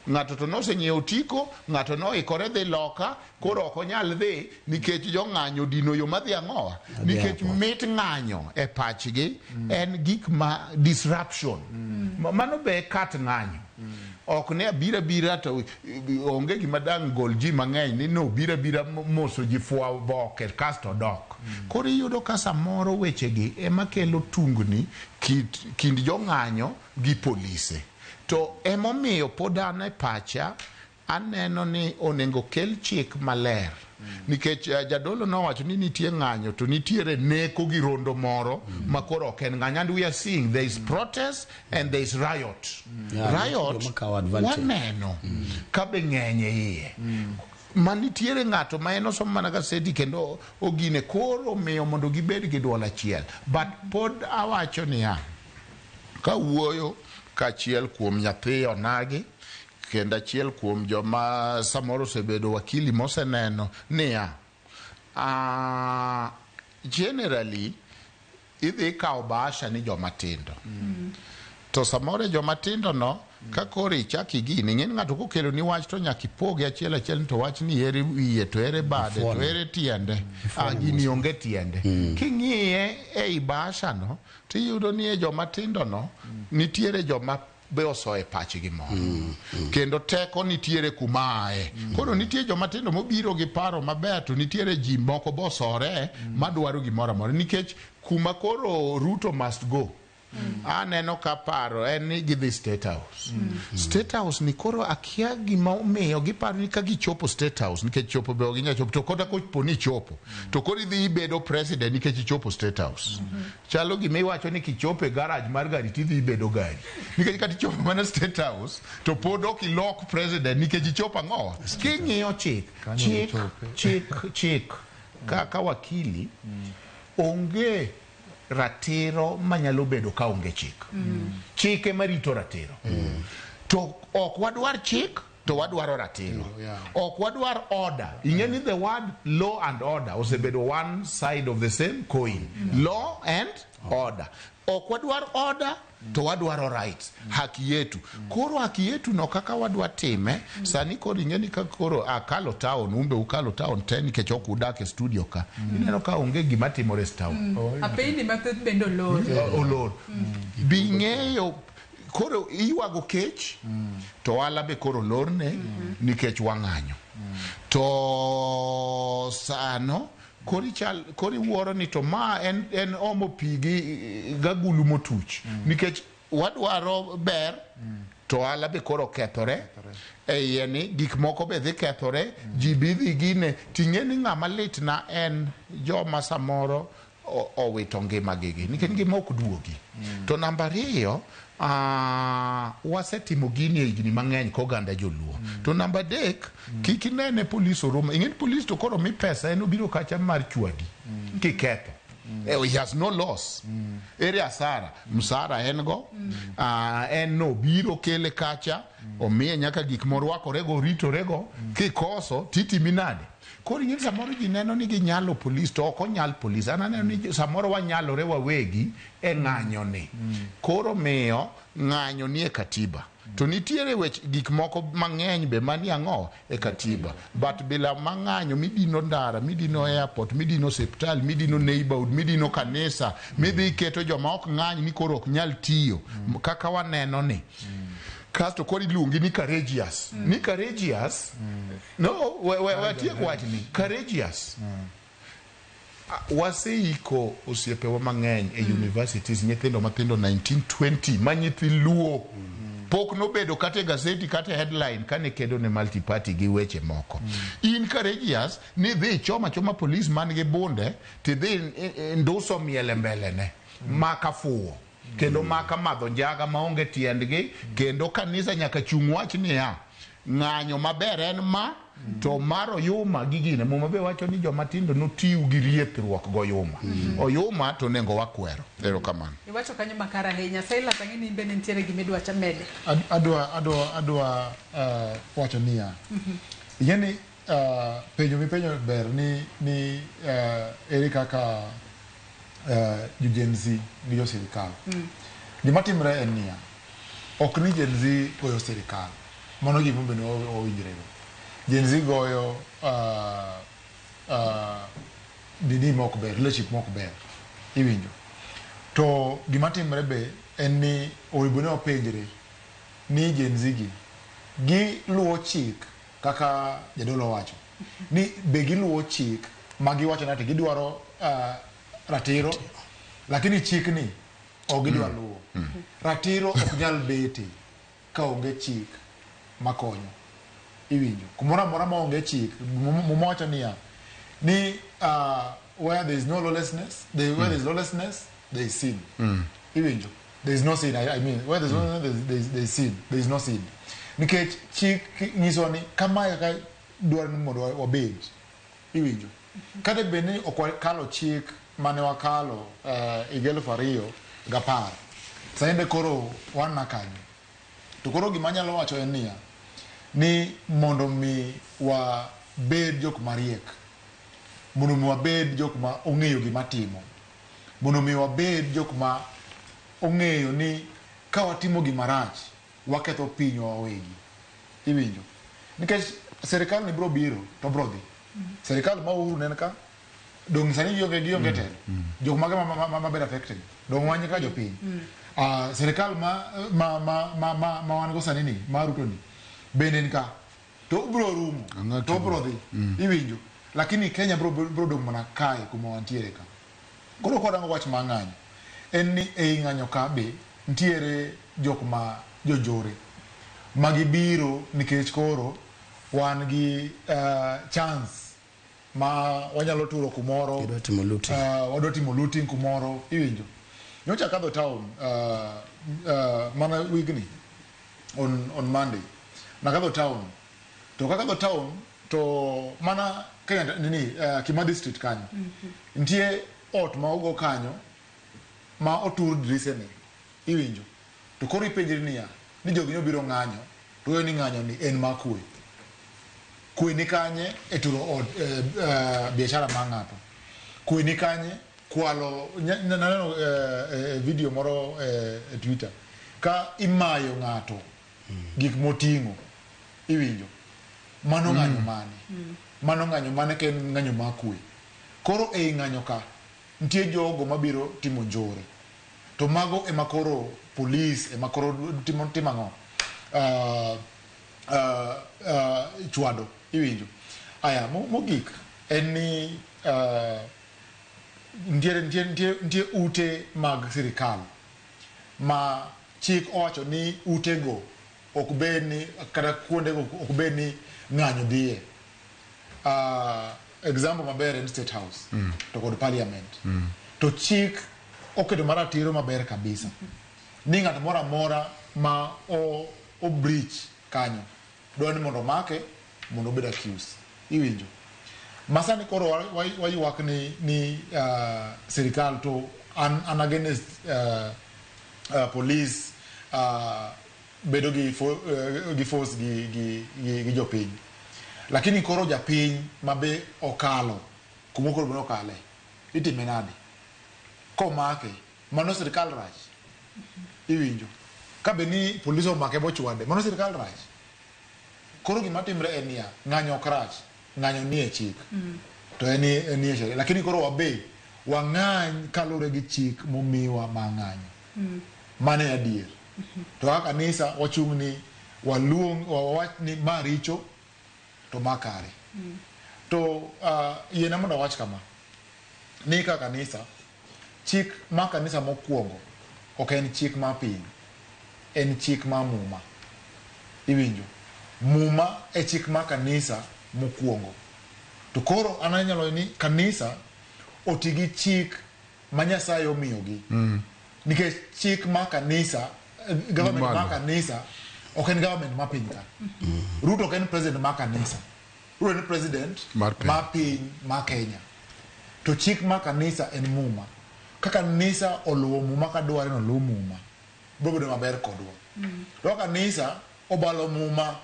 S2: Ng'ato to nosenyiewo otiko, ng'ato noikore dhi loka, koro ok onyal dhi nikech jong'anyo dino yo madhi ang'owa? Nikech mit ng'anyo e pachgi en gik ma disruption. Mano be kat ng'anyo. Ok ne abira bira to onge gima dang' gol ji mang'eny ni no bira bira moso ji fwa oboke kasto dok. Koro iyudo ka samoro wechegi ema kelo tungni kind jong'anyo gi polise. To emomiyo pod an e pacha aneno ni onego kel chik maler. Nikech jadolo nowacho ni nitie ng'anyo to nitiere neko gi rondo moro ma koro ok en ng'anyo. And we are seeing there is protest and there is riot.
S3: Yeah,
S2: riot
S3: joma kawo advantage.
S2: waneno ka be ng'eny e iye. Ma nitiere ng'ato ma en osomo mana gaseti kendo ogine koro miyo mondo gibed gi duol achiel. But pod awacho niya, kawuoyo kachiel kuom nyathi onagi kendo achiel kuom joma samoro osebedo wakili moseneno niya, generally idhi kawo bahasha ni joma tindo. To samoro e joma tindo no Ka koro ichak igini, ing'e ni ng'ato kokelo ni wach to nyaka ipoge achiel achiel ni to wach ni ere wiye to ere bade to ere tiende. Ah, gini onge tiende. King'iye ei bahasha no, tiyudo ni e joma tindo no, nitiere joma be osoe pachgi moro. Kendo teko nitiere kuma ae. Koro nitie joma tindo mobiro gi paro maber to nitiere ji moko bosore madwaro gimoro amora. Nikech kuma koro Ruto must go. Aneno ka paro en ni gidhi State House. State House ni koro akia gima omiyo giparo ni ka gichopo State House nikech chopo be ok ginyal chopo to kata kopo ni ichopo to koro idhi ibedo president nikech ichopo State House. Chalo gima iwacho ni kichopo e garage mar gari tidhi ibedo gari. Nikech kata ichopo mana State House to pod ok ilok president nikech ichopo ang'o? King'iyo chik,
S8: Kanyo
S2: chik,
S8: gichope.
S2: chik, chik kaka wakili onge ratiro manyalo bedo ka onge chik. Chik ema rito ratiro. To ok wadwar chik to wadwaro ratiro.
S8: Yeah.
S2: Ok wadwar order. Ing'e ni the word law and order osebedo one side of the same coin. Law and order. Ok wadwar order to wadwaro rights. Haki yetu. Koro haki yetu no kaka wadwa time, sani koro ing'e ni ka koro akalo town, umbe ukalo town te nikech ok udak e studio ka. Ineno ka onge gima timore e town.
S1: Apeyni mathoth bende olor.
S2: Olor. Bi ng'eyo koro iywago kech to ohala be koro olorne nikech wang'anyo. To sano koro ichal koro iwuoro ni to ma en, en omo pi gi gagulu motuch nikech wadwaro ber to ohala be koro kethore e iye ni gik moko be dhi kethore ji bi dhi gine ting'e ni ng'ama litna en joma samoro owito ngimagi gi nikech ngima ok duogi. To namba ariyo, wasetimo gini e higni mang'eny koganda joluo. To namba adek, kik inene polis oromo. Ing'e ni polis to koro mi pesa en obiro kacha mar chwadi kiketho. He has no loss. Ere asara? Msara en go. En no biro kele kacha, omiye nyaka gik morwakorego, oritorego. Kikoso, titimi nade? Koro ing'e ni samoro ji neno ni ginyalo polis to ok onyal polis. An aneno ni samoro wanyalore wawegi e ng'anyo ni. Koro miyo ng'anyo nie katiba. To nitiere wech gik moko mang'eny be manie ang'o e katiba. But bila mang'anyo midino ndara, midino airport, midino osiptal, midino neighborhood, midino kanisa, midhi keto joma ok ng'any ni koro ok nyal tiyo kaka waneno ni. Kasto koro iluongi ni courageous. Ni courageous. No, we watiek wachni. Courageous. Waseiko osiepewa mang'eny e universities, nyithindo mathindo 1920 ma nyithi Luo pok nobedo kata e gazeti kata e headline kane kedo ne multi-party gi weche moko. In courageous ni dhi ichoma choma polis man gi bunde tidhi nduso miele mbele ne maka fuwo kendo maka madho njaga maonge tiendgi kendo kanisa nyaka chung' wach niya ng'anyo maber en ma to mar oyuma gi gine. Muma be wacho ni joma tindo notiw gi riethruok goyuma. Oyuma to onego wakwero. Erokamano.
S1: Iwacho kanyo makare ahinya. Silas, ang'e ni in bende nitiere gima idwa mede.
S8: Adwa wacho niya. Ing'e ni penjo mipenjo ber ni ere kaka jo Gen Z gi jo sirikal. Gima timre en niya, ok ni Gen Z goyo sirikal. Mano gima bende owinjrego. Gen Z goyo dini mok ber, leadership mok ber. Iwinjo. To gima timre be en ni onego ni wapenjre ni Gen Z gi giluwo chik kaka jadolo wacho. Ni be giluwo chik ma giwacho ni ati gidwaro ratiro, lakini chik ni ok gidwa luwo. Ratiro ok nyal bete ka onge chik makonyo. Iwinjo. Kumoro amora ma onge chik, Muma wacho niya, ni where there is no lawlessness, where there is lawlessness, there is sin. Iwinjo. There is no sin, I mean, where there is no there is sin. There is no sin. Nikech chik nyiso ni kamae kaka dwaro ni mondo wabed. Iwinjo. Kata bed ni ok wakalo chik mane wakalo higa 2010. Sani koro wan na kanyo. To koro gima anyalo wacho en niya, ni mondo mi wabed jok mariek, mondo mi wabed jok ma ong'eyo gima timo, mondo mi wabed jok ma ong'eyo ni ka watimo gima rach Waketho pinywa wawegi. Iwinjo? Nikech sirikal ni biro biro to biro dhi. Sirikal ma Uhuru ne en ka, dong' sani gionge gionge telo. Jok mage ma bedo affected? Dong' wan kaka jopiny. Sirikal ma wan go sani ni, ma Ruto ni, bende ni ka. To obiro rumo, to obiro dhi. Iwinjo? Lakini Kenya biro dong' mana kae kuma wantiere ka. Koro kwarango wach mar ng'anyo, en ni ei ng'anyo ka be nitiere jok ma jonjore ma gibiro nikech koro wan gi chance ma wanyalo turo kumoro.
S3: Gidwa timo looting.
S8: Wadwa timo looting kumoro, iwinjo? Nyocha akadho town mana wigni on Monday. Nakadho town. To kakadho town to mana Kenya nini Kimathi Street kanyo. Nitie ot ma ogo kanyo ma otur dirisene. Iwinjo? To koro ipenjri niya, ni jogi nobiro ng'anyo, to weyo ni ng'anyo ni en mar kwe. Kwe ni kanye e turo ot biashara mar ng'ato. Kwe ni kanye kwalo naneno video moro e Twitter ka imayo ng'ato gik moting'o. Iwinjo? Mano ng'anyo mane? Mano ng'anyo mane ka en ng'anyo mar kwe? Koro ei ng'anyo ka nitie jogo mabiro timo njore. To mago ema koro police ema koro timo ang'o? Chwado, iwinjo? Aya, mogik en ni nitie ute mag sirikal ma chik owacho ni utego ok bed ni kata kuondego ok bed ni ng'anyo dhiye. Example maber en State House to kod Parliament. To chik oketo maratiro maber kabisa ni ng'at moro amora ma o breach kanyo dwa ni mondo omake mondo obed accused. Iwinjo? Masani koro waywak ni sirikal to an against police bedo gi force gi jopiny. Lakini koro japiny mabe okalo kuma koro bende okale itime nade? Komake mano sirikal rach. Iwinjo? Ka be ni polis omake bochwade mano sirikal rach. Koro gima timre en niya, ng'anyo ok rach, ng'anyo nie chik. To en nie sheria. Lakini koro wabe wang'any kaluwore gi chik momiwa mar ng'anyo. Mano e adier. To kaka kanisa wachung' ni waluong wawach ni ma richo to ma kare. To yiena mondo awach kama. Ni kaka kanisa, chik mar kanisa mokwongo ok en chik mar piny. En chik mar muma. Iwinjo? Muma e chik mar kanisa mokwongo. To koro an anyalo ni kanisa oti gi chik ma Nyasaye omiyogi. Nikech chik mar kanisa, government mar kanisa ok en government mar piny ka. Ruto ok en president mar kanisa. Ruto en president mar piny mar Kenya. To chik mar kanisa en muma. Ka kanisa oluwo muma ka dware ni oluw muma, biro bedo maber kodwa. To ka kanisa obalo muma,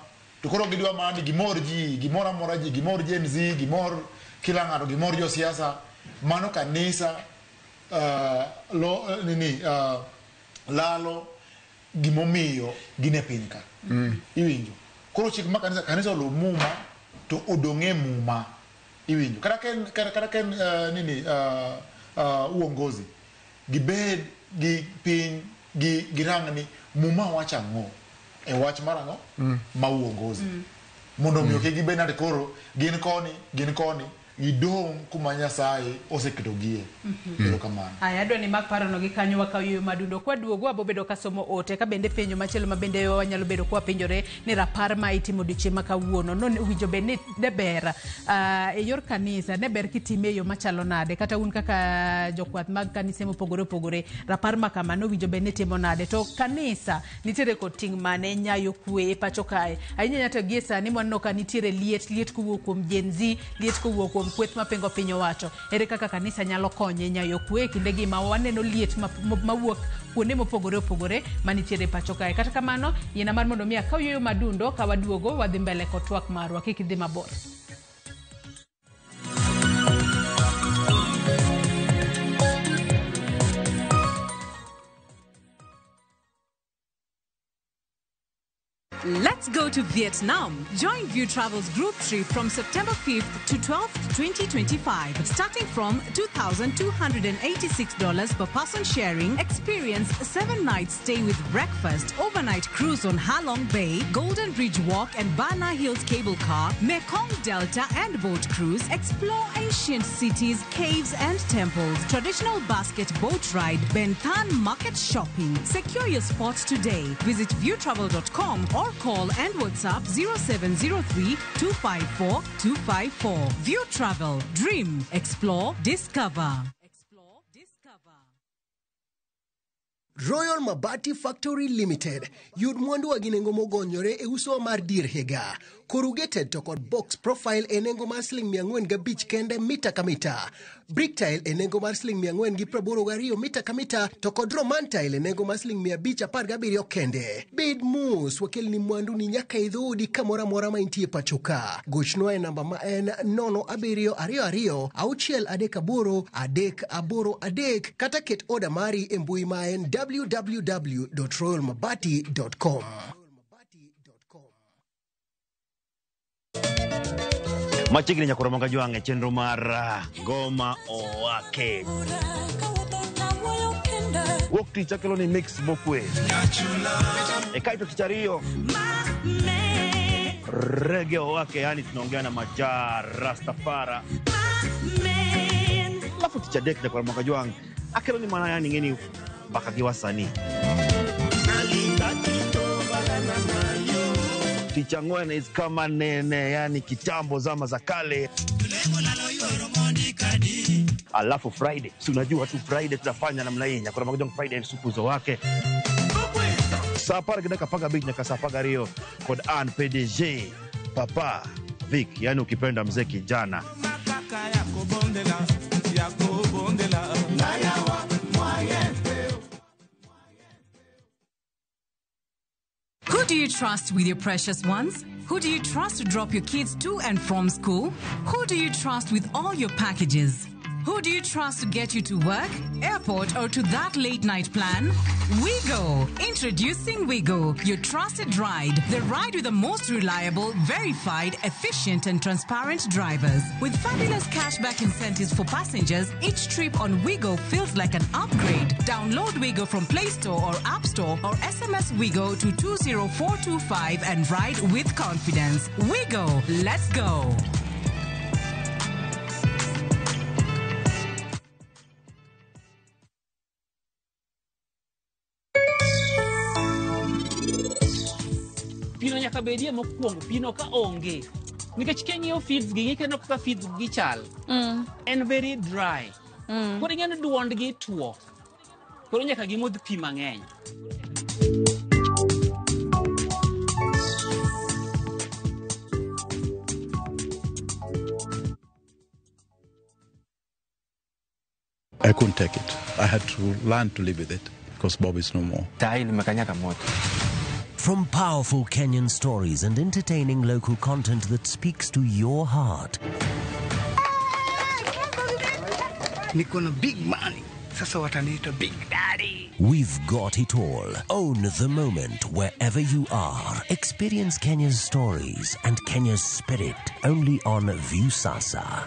S8: to koro gidwa mana ni gimor ji, gimor amora ji, gimor Gen Z, gimor kila ng'ato, gimor josiasa. Mano kanisa lalo gimomiyo gin e piny ka. Iwinjo? Koro chik mar kanisa, kanisa oluw muma to odong' e muma. Iwinjo? Kata ka en uongozi, gibed gi piny gi girang ni muma wacho ang'o e wach mar ang'o ma uongozi. Mondo omiyo kik gibed nade koro gin koni gidong' kuma Nyasaye oseketogie. Erokamano.
S1: Aya, adwa ni mak parono gi kanyo wakaw yueyo madundo. Kwaduogo wabo bedo ka somo ote ka bende penjo machielo ma bende wanyalo bedo kwapenjore ni rapar ma itimo odiochieng' ma kawuono no owinjo bed ni ne ber e yor kanisa ne ber kitime e yo machalo nade kata un kaka jokwath mag kanise mopogore opogore rapar ma kama nowinjo bed ni timo nade to kanisa nitiere kod ting' mane nyayo kwe e pacho kae ahinya ahinya to gie sani mwaneno ka nitiere liet kowuok kuom Gen Z, liet kowuok kuom kweth mapingo piny owacho. Ere kaka kanisa nyalo konye nyayo kwe e kindegi ma waneno liet mawuok kuonde mopogore opogore manitiere e pacho kae. Kata kamano, yiena mar mondo mi akaw yueyo madundo ka waduogo wadhi mbele kod twak marwa. Kik idhi mabor.
S9: Let's go to Vietnam. Join View Travel's group trip from September 5th to 12th, 2025, starting from $2,286 per person sharing. Experience 7-night stay with breakfast, overnight cruise on Halong Bay, Golden Bridge Walk and Bana Hills Cable Car, Mekong Delta and boat cruise. Explore ancient cities, caves and temples, traditional basket boat ride, Ben Thanh market shopping. Secure your spot today. Visit viewtravel.com or call and WhatsApp 0703 254 254. View Travel. Dream. Explore. Discover.
S10: Royal Mabati Factory Limited yud mwandu gi nengo mogonyore e uso mar dier higa. Corrugated to kod box profile e nengo mar siling 405 kende mita ka mita. Brick tile e nengo mar siling 482 mita ka mita to kod Roman tile e nengo mar siling 517 kende. Bed mos, wakelni mwandu ni nyaka e dhoodi kamoro amora ma intie pacho ka. Gochnwa e namba ma en 0722 638 383 kata ket oda mari e mbui ma en www.royalmabati.com.
S11: Machiegni nyakoro manga jwang' e chenro mar Ngoma Owake. Wuok tich akelo ni mix mokwe. E kaito tich ariyo Reggae Owake, yani tunaongea na Maja Rastafara. Alafu tich adek nyakoro manga jwang' akelo ni mana yani ng'eni mbaka gi wasanii. Tich ang'wen is kama nene, yani kitambo zama za kale. Alafu Friday, si unajua tu Friday tunafanya namna hii. Nyakoro manga jwang' Friday sukuzo wake. Saa apar gi dakika apar gabich nyaka saa apar gariyo kod an PDG Papa Vic, yani ukipenda mzee kijana.
S9: Who do you trust with your precious ones? Who do you trust to drop your kids to and from school? Who do you trust with all your packages? Who do you trust to get you to work, airport, or to that late night plan? Wigo! Introducing Wigo, your trusted ride. The ride with the most reliable, verified, efficient, and transparent drivers. With fabulous cashback incentives for passengers, each trip on Wigo feels like an upgrade. Download Wigo from Play Store or App Store or SMS Wigo to 20425 and ride with confidence. Wigo, let's go!
S12: Pino nyaka bedie mokwongo, pino ka onge. Nikech king'iyo feeds gi, ng'i kaka feeds gi chal. En very dry. Koro ing'e ni duondgi tuo. Koro nyaka gimodh pi mang'eny.
S13: I couldn't take it. I had to learn to live with it because Bob is no more.
S14: From powerful Kenyan stories and entertaining local content that speaks to your heart.
S7: Niko na big money. Sasa wataniita Big Daddy.
S14: We've got it all. Own the moment wherever you are. Experience Kenya's stories and Kenya's spirit only on Viusasa.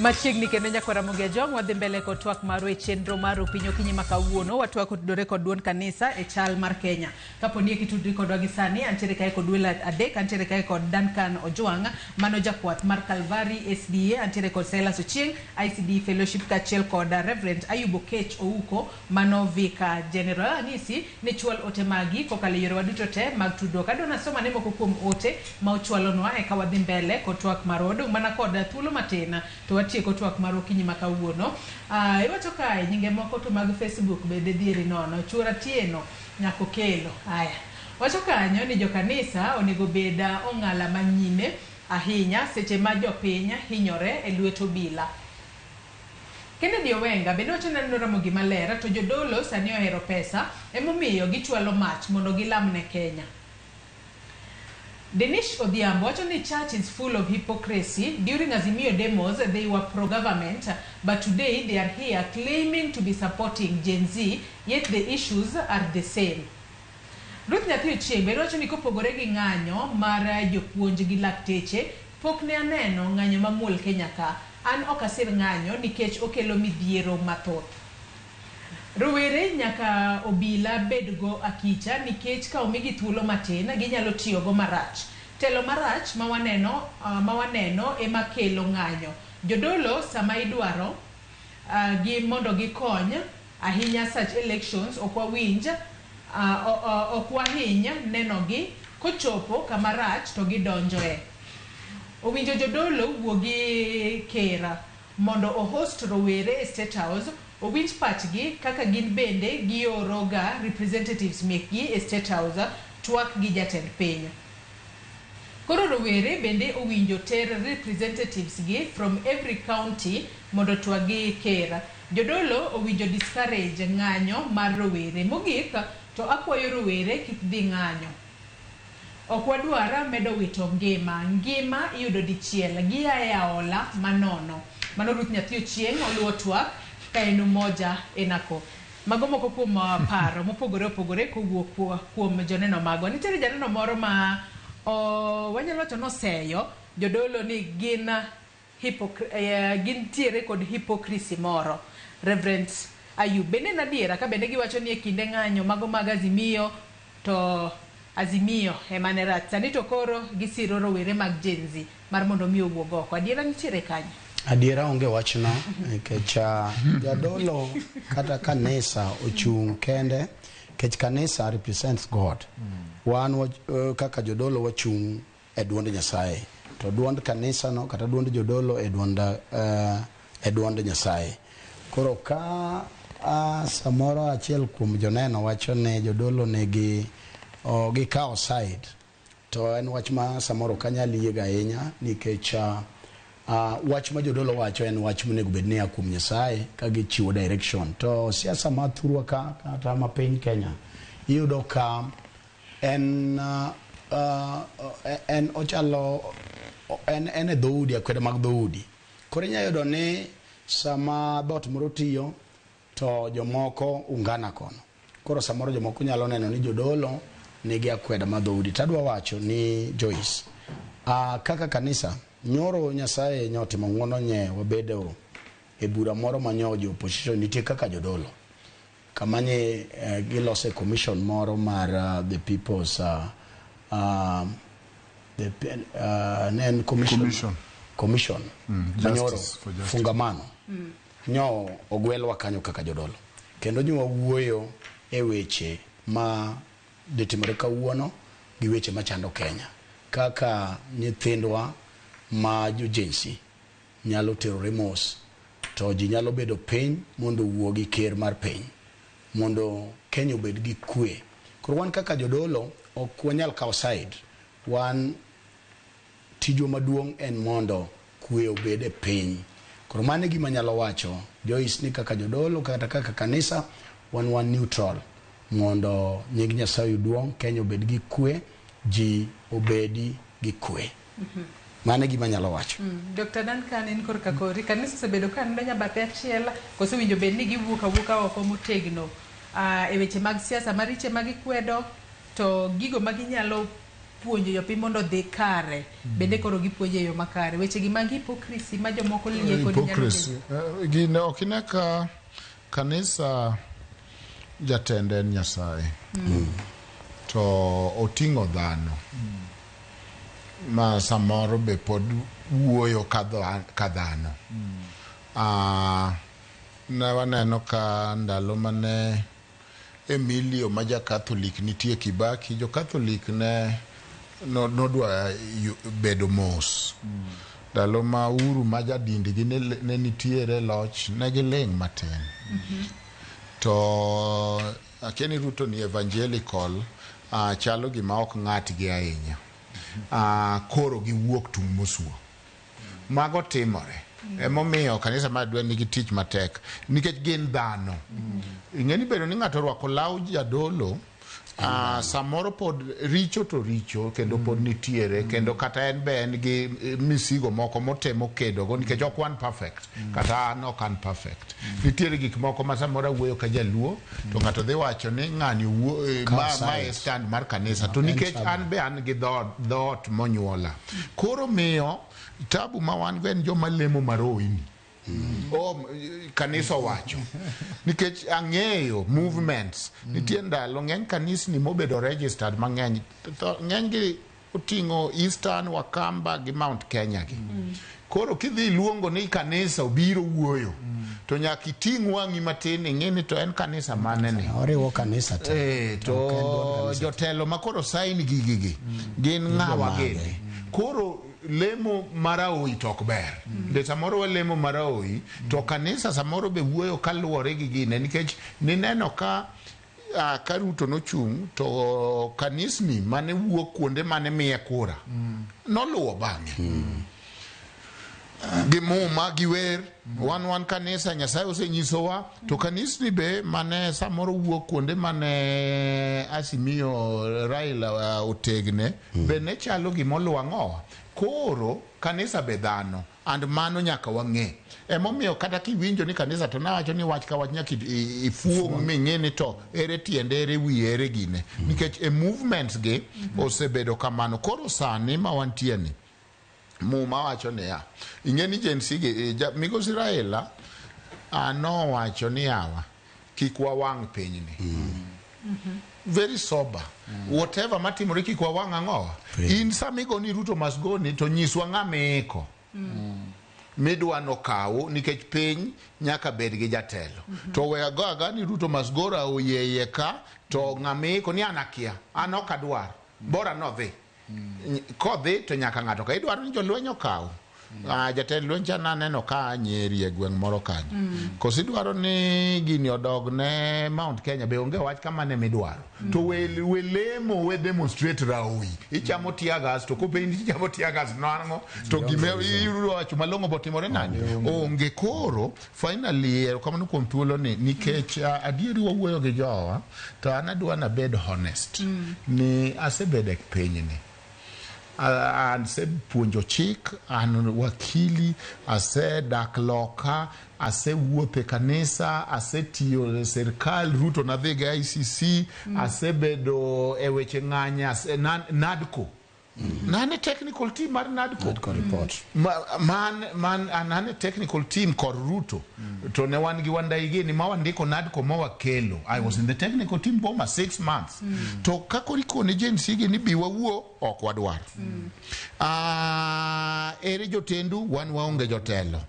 S1: Machiegni kendo nyakora Ramogi Ajwang' wadhi mbele kod twak marwa e chenro mar Opinyi Okinyi ma kawuono. Watwak otudore kod duond kanisa e chal mar Kenya. Kapo ni kitudri kodwa gi sani, antiere kae kod welo adek, antiere kae kod Duncan Ojwang', mano jakwath mar Calvary SDA, antiere kod Silas Ochieng', ICD Fellowship, kaachiel kod Reverend Ayub Okech Ouko, mano Vicar General. Anyisi ni chwal ote magi kokalo e yorewa duto te mag tudruok. Adwa nasoma ne moko kuom ote ma ochwalonwa eka wadhi mbele kod twak marwa. Wadong' mana kod thuolo matin to watieko twak mar okinyi ma kawuono. Iwacho kae nyinge moko to mag Facebook bende dhieri nono. Chuora Tieno nyako kelo. Aya. Wacho kanyo ni jokanisa onego bed ong'ala manyime ahinya seche ma jopiny hinyore e lwet obila. Kennedy Owenga bende wacho ni Ramogi maler to jodolo sani ohero pesa emomiyo gichwalo mach mondo gilam ne Kenya. Denish Odhiambo wacho ni church is full of hypocrisy. During Azimio demos, they were pro-government, but today they are here claiming to be supporting Gen Z, yet the issues are the same. Ruth Nyathi Ochieng bende wacho ni kopogore gi ng'anyo mar jopuonj gi lakteche, pok ne aneno ng'anyo mamuol Kenya ka. An ok asir ng'anyo nikech okelo midhiero mathoth. Rowere nyaka obila bedgo akicha nikech ka omigi thuolo matin ginyalo tiyogo marach. Telo marach ma waneno, ma waneno ema kelo ng'anyo. Jodolo sama idwaro gi mondo gikony ahinya such elections ok wawinj ok wahiny nenogi kochopo kama rach to gidonjoe. Owinjo jodolo wuo gi ker mondo o-host rowere e State House owinj pachgi kaka gin bende gioro ga representatives mekgi e State House twak gi jatend piny. Koro rowere bende owinjo ter representatives gi from every county mondo twak gi ker. Jodolo owinjo discourage ng'anyo mar rowere. Mogik to akwayo rowere kik dhi ng'anyo. Ok wadwar medo wito ngima. Ngima iyudo dichiel gia e aola manono. Mano Ruth Nyathi Ochieng oluwo twak ka en Umoja Enako. Mago moko kuom paro mopogore opogore kowuok kuom joneno magwa. Nitiere janeno moro ma wanyalo wacho noseyo jodolo ni gin gintiere kod hypocrisy moro. Reverend Ayub, bende en adiera ka bende giwacho ni e kinde ng'anyo mago mag Azimio to Azimio ema ne rach. Sani to koro gisiro rowere mag Gen Z mar mondo mi owuog oko. Adiera nitiere kanyo?
S3: Adiera onge wachno nikech jadolo kata kanisa ochung' kende nikech kanisa represents God. Wan kaka jodolo wachung' e duond Nyasaye. To duond kanisa no kata duond jodolo e duond Nyasaye. Koro ka samoro achiel kuom joneno wacho ni jodolo nigi gikawo side to en wach ma samoro ok anyal yiego ahinya nikech wach ma jodolo wacho en wach monego bed ni a kuom Nyasaye ka gichiwo direction. To siasa ma thurwa ka kata ma piny Kenya iyudo ka en en ochalo en e dhoudi akwede mag dhoudi. Koro inyalo yudo ni sama dhoot moro tiyo to jomoko ungana kono. Koro samoro jomoko nyalo neno ni jodolo nigi akweda mar dhoudi. Tadwa wacho ni Joyce, kaka kanisa nyoro Nyasaye nyotimo ng'uono nye wabedo e bura moro ma nyo jo opposition nitie kaka jodolo. Kama nye gilose commission moro mar the people's ne en commission,
S8: Commission.
S3: Commission manyoro
S8: Justice for justice.
S3: fungamano nyo ogwelwa kanyo kaka jodolo kendo nyo wawuoyo e weche ma dhi timore kawuono gi weche machando Kenya kaka nyithindwa ma jo Gen Z nyalo terore mos to ji nyalo bedo piny mondo owuo gi ker mar piny mondo Kenya obed gi kwe. Koro wan kaka jodolo ok wanyal kawo side. Wan tijwa maduong' en mondo kwe obed e piny. Koro mano e gima anyalo wacho Joyce ni kaka jodolo kata kaka kanisa wan neutral mondo nying Nyasaye oduong', Kenya obed gi kwe, ji obedi gi kwe. Mano e gima anyalo wacho.
S1: Dr. Duncan in korka kori kanisa osebedo ka nindo nyabathe achiel koso winjo bed ni giwuok awuoka oko motegno e weche mag siasa mariche ma gikwedo to gigo ma ginyalo puonjo jopiny mondo odhi kare bende koro gipuonjo e yo makare weche gi mag hypocrisy ma jomoko lieko ni nyalo
S2: Hypocrisy. Gine ok ine ka kanisa jatende en Nyasaye. To oting'o dhano. Ma samoro be pod wuoyo ka dhano. Ne waneno ka ndalo mane Emilio ma ja Catholic nitie Kibaki, jo Catholic ne nodwa bedo mos. Ndalo ma Uhuru ma jadindgi ne nitiere loch, ne giling' matin. To akia ni Ruto ni evangelical, chalo gima ok ng'atgi ahinya. Koro giwuok tung' mosuo. Mago timore. Emomiyo kanisa mar Adwen nigi tich matek nikech gin dhano. Ing'e ni bedo ni ng'ato orwako law jadolo Samoro pod richo to richo kendo pod nitiere kendo kata en be en gi misigo moko motemo kedogo nikech ok wan perfect kata an ok an perfect. Nitiere gik moko ma samoro awuoyo ka jaluo to ng'ato dhi wacho ni ng'ani owuo ma e stand mar kanisa to nikech an be an gi dhoot monyuola. Koro miyo tabu ma wan go en joma lemo maroini. Kanisa owacho nikech ang'eyo movements nitie ndalo ng'eny kanisni mobedo registered mang'eny ng'eny gi oting'o Eastern Wakamba gi Mount Kenya gi. Koro kidhi iluongo ni kanisa obiro wuoyo to nyaka iting' wang'i matin ing'e ni to en kanisa mane ni.
S3: Oriwo kanisa te.
S2: To jotelo ma koro sign gigi gin ng'awa gini. Koro lemo maraoi to ok ber. De samoro walemo maraoi to kanisa samoro be wuoyo kaluwore gi gine nikech nineno ka ka Ruto nochung' to kanisni mane wuok kuonde mane miye kura noluwo bang'e. Gi muma gi wer wan kanisa Nyasaye osenyisowa to kanisni be mane samoro wuok kuonde mane Azimio Raila otegne be ne chalo gimoluwo ang'owa. Koro kanisa be dhano and mano nyaka wang'e. Emomiyo kata kiwinjo ni kanisa to nawacho ni wach ka wach nyaka ifuong' ming'e ni to ere tiende ere wiye ere gine. Nikech e movements gi osebedo kamano. Koro sani ma wantie ni Muma wacho niya, ing'e ni Gen Z gi migosi Raila nowacho ni yawa kik wawang' pinyni. Very sober. Whatever matimore kik wawang' ang'owa. In sama igo ni Ruto must go ni to nyiswa ng'ama iiko. Midwa nokaw nikech piny nyaka bed gi jatelo. To we ago aga ni Ruto must go ra oyeye ka to ng'ama iiko ni an akia. An ok adwar. Bora nodhi. Kodhi to nyaka ng'ato ka idwaro ni jolweny okaw. Jatend lweny cha naneno ka Nyeri e gweng' moro kanyo. Koso idwaro ni gini odog ne Mount Kenya be onge wach kama ne midwaro. To we lemo we demonstrate raoi. Ichamo tear gas to kopenji ichamo tear gas nang'o to gime iyudo wacho malong'o botimore nade. Onge koro finally erokamano kuom thuolo ni nikech adieri wawuoyo gi jowa to an adwa nabed honest ni asebedo e pinyni. Asepuonjo chik, an wakili, asedak loka, asewuotho e kanisa, asetiyo e sirkal, Ruto nadhi go ICC, asebedo e weche ng'anya, NADCO. Nane technical team mar NADCO.
S3: NADCO report.
S2: Man nane technical team kod Ruto. To ne wan gi Wandayi gini ma wandiko NADCO ma wakelo. I was in the technical team Boma 6 months. To kakoro ikone Gen Z gi ni bi wawuo ok wadwar. Ere jotendu wan waonge jotelo.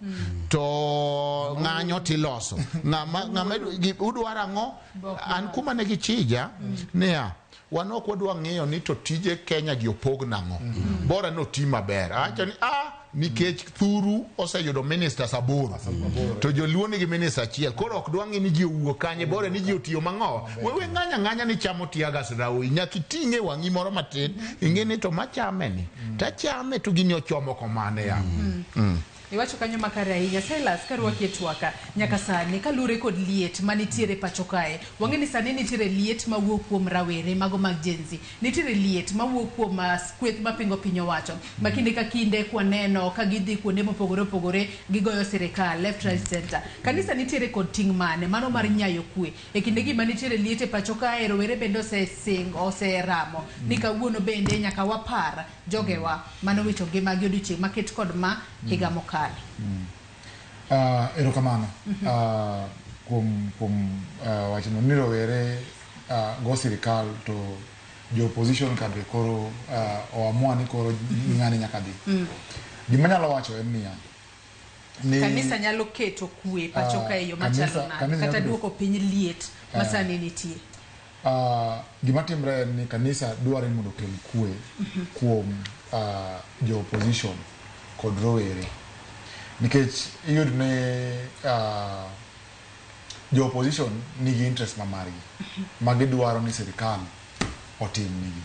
S2: To ng'anyo tiloso. Ng'ama udwaro ang'o? An kuma ne gichija niya wan ok wadwa ng'iyo ni to tije Kenya gi opog nang'o. Bora noti maber. Awacho ni nikech thuru oseyudo ministers 8 to joluo nigi minister 1 koro ok dwa ng'i ni ji owuok kanye bora ni ji otiyo mang'owa. Wewe ng'anya ni chamo tear gas raoi nyaka iting'e wang'i moro matin ing'e ni to machame ni tachame to gini ochomo komane ya.
S1: Iwacho kanyo makare ahinya. Silas, karwaki e twaka nyaka sani kaluwore kod liet manitiere pacho kae. Wang'e ni sani nitiere liet mawuok kuom rawere mago mag Gen Z. Nitiere liet mawuok kuom kweth mapingo piny owacho. Ma kinde ka kinde kwaneno ka gidhi kuonde mopogore opogore gigoyo sirikal left right center. Kanisa nitiere kod ting' mane mano mar nyayo kwe. E kinde gi manitiere liet e pacho kae rowere bende osesingo oseramo ni kawuono bende nyaka wapar jogewa manowito ngimagi odiochieng' maket kod ma higa mokalo.
S8: Erokamano kuom wachno ni rowere go sirikal to jo opposition ka be koro oamua ni koro ng'ani nyaka dhi. Gima anyalo wacho en niya ni
S1: kanisa nyalo keto kwe pacho ka e yo machalo nade kata duoko piny liet ma sani nitie.
S8: Gima timre en ni kanisa dwaro ni mondo okel kwe kuom jo opposition kod rowere nikech iyudo ni jo opposition nigi interest ma margi ma gidwaro ni sirikal otim nigi.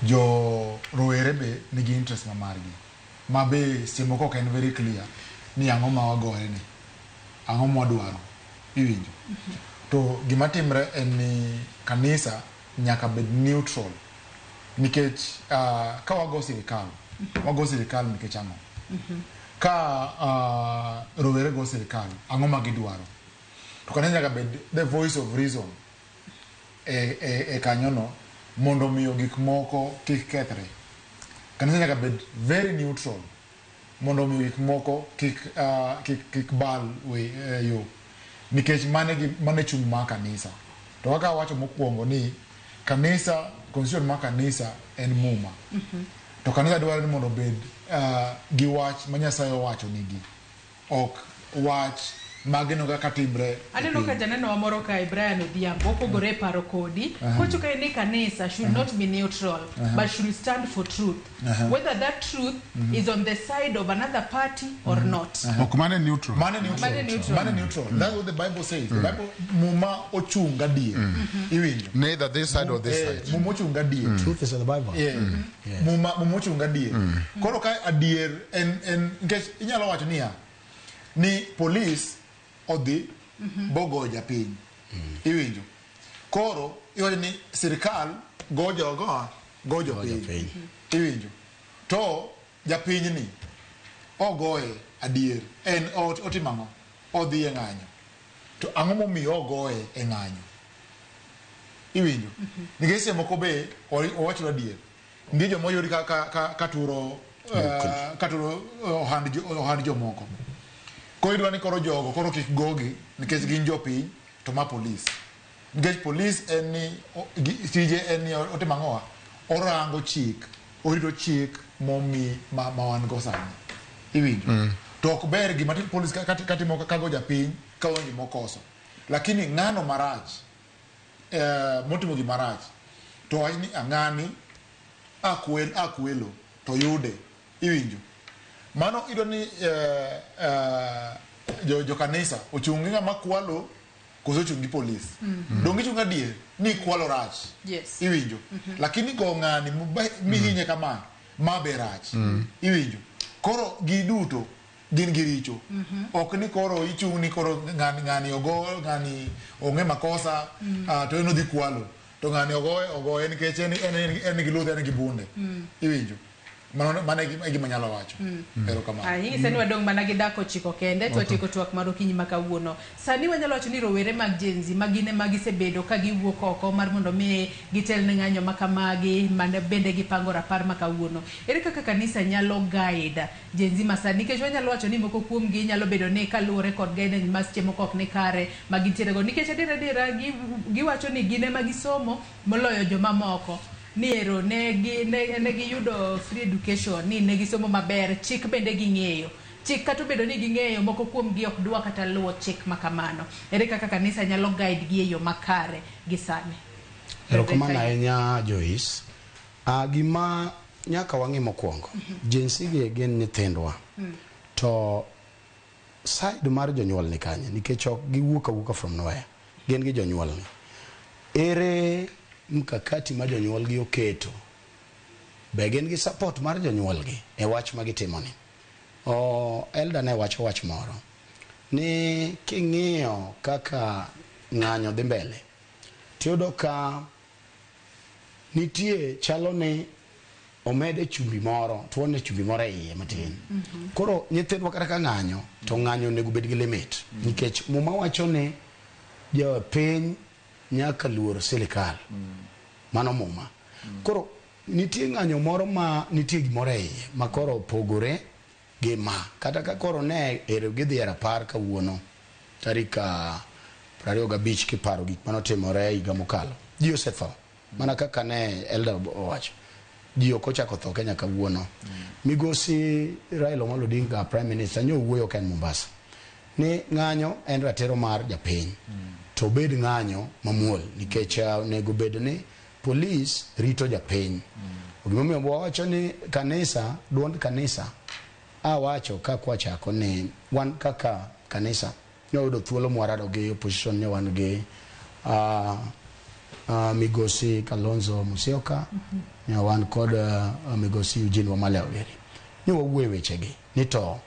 S8: Jo rowere be nigi interest ma margi ma be seche moko ok en very clear ni ang'o ma wagore ni ang'o ma wadwaro iwinjo. To gima timre en ni kanisa nyaka bed neutral nikech ka wago sirikal, wago sirikal nikech ang'o? Ka rowere go sirikal, ang'o ma gidwaro? To kanisa nyaka bed the voice of reason e kanyono mondo miyo gik moko kik kethre. Kanisa nyaka bed very neutral mondo miyo gik moko kik bal we yo, nikech mane chung' mar kanisa. To kaka awacho mokwongo ni kanisa, constitution mar kanisa en Muma. To kanisa dwaro ni mondo obed gi wach ma Nyasaye owacho nigi, ok wach mageno kaka timre.
S1: Aneno ka janeno wa moro kae, Brian Odhiambo, opogore e paro kodi. Kowacho kae ni kanisa should not be neutral, but should stand for truth, whether that truth is on the side of another party or not.
S2: Ok mane neutral.
S8: Mane neutral.
S1: Mane neutral.
S8: Mane neutral. That's what the Bible says. The Bible, Muma ochung' gadier. Iwinjo?
S2: Neither this side or this side.
S8: Muma ochung' gadier.
S3: Truth is in the Bible.
S8: Yeah. Muma ochung' gadier. Koro ka adier en nikech inyalo wacho niya ni police odhi bogo japiny. Iwinjo? Koro iwacho ni sirikal go jogo go jopiny. Iwinjo? To japiny ni ogoye adier en otimo ang'o? Odhi e ng'anyo. To ang'o momiyo ogoye e ng'anyo? Iwinjo? Nikech seche moko be owacho adier. Nitie joma oyudi ka turo ohand jomoko. Koro idwa ni koro jogo koro kik gogi nikech gin jopiny to ma polis. Nikech polis en ni tije en ni otimo ang'owa? Orango chik, orito chik momi ma wan go sani. Iwinjo? To ok ber gima polis katimo kago japiny ka onge gima okoso. Lakini ng'ano marach motimo gima rach to wach ni ng'ani akwelo to yude. Iwinjo? Mano idwa ni jo kanisa ochung' gi ng'ama kwalo koso ochung' gi polis. Donge ichung' adier ni kwalo rach.
S1: Yes.
S8: Iwinjo? Lakini go ng'ani mihinye kama ma be rach. Iwinjo? Koro giduto gin gi richo. Ok ni koro ichung' ni koro ng'ani ogo, ng'ani onge makosa, to en odhi kwalo. To ng'ani ogoye nikech en gi luth, en gi bunde. Iwinjo? Mano e gima anyalo wacho. Erokamano.
S1: Inyise ni wadong' mana gi dak 9 kende to watieko twak mar okinyi ma kawuono. Sani wanyalo wacho ni rowere mag Gen Z ma gin ema gisebedo ka giwuok oko mar mondo mi gitel ne ng'anyo ma kamagi mane bende gipango rapar ma kawuono. Ere kaka kanisa nyalo guide Gen Z ma sani? Nikech wanyalo wacho ni moko kuom gi nyalo bedo ni kaluwore kod guidance ma seche moko ok ni kare ma gintiere go. Nikech adier adiera giwacho ni gin ema gisomo moloyo joma moko. Ni ero ne giyudo free education, ni ne gisomo maber, chik bende ging'eyo. Chik kata obedo ni ging'eyo, moko kuom gi ok dwa kata luwo chik ma kamano. Ere kaka kanisa nyalo guide gi e yo makare gi sani?
S3: Erokamano ahinya Joyce. Gima nyaka wang'i mokwongo, Gen Z gi gin nyithindwa. To side mar jonyuol ni kanye? Nikech ok giwuok awuoka from nowhere. Gin gi jonyuol ni. Ere mkakati ma jonyuol gi oketo? Be gin gi support mar jonyuol gi e wach ma gitimo ni? Elder ne wacho wach moro ni king'iyo kaka ng'anyo dhi mbele, tiyudo ka nitie chalo ni omede chumbi moro, tuone chumbi moro e iye matin. Koro nyithindwa kata ka ng'anyo, to ng'anyo onego bed gi limit. Nikech Muma wacho ni jopiny nyaka luor sirikal. Mano Muma. Koro nitie ng'anyo moro ma nitie gimoro e iye ma koro opogore gi ma. Kata ka koro ne ero gidhi e rapar kawuono tarik 25 kiparo gik manotimore higa mokalo. Ji osetho. Mana kaka ne Elder owacho. Ji ok ochako tho Kenya kawuono. Migosi Raila Amolo Odinga Prime Minister nyo wuoyo ka en Mombasa. Ni ng'anyo en ratiro mar japiny. To bed ng'anyo mamuol nikech onego bed ni polis rito japiny. Gimomiyo wawacho ni kanisa, duond kanisa, awacho ka kwachako ni wan kaka kanisa ne wayudo thuolo mwarado gi opposition, ne wan gi Migosi Kalonzo Musyoka, ne wan kod Migosi Eugene Wamalwa giri. Ne wawuoyo e wechegi ni to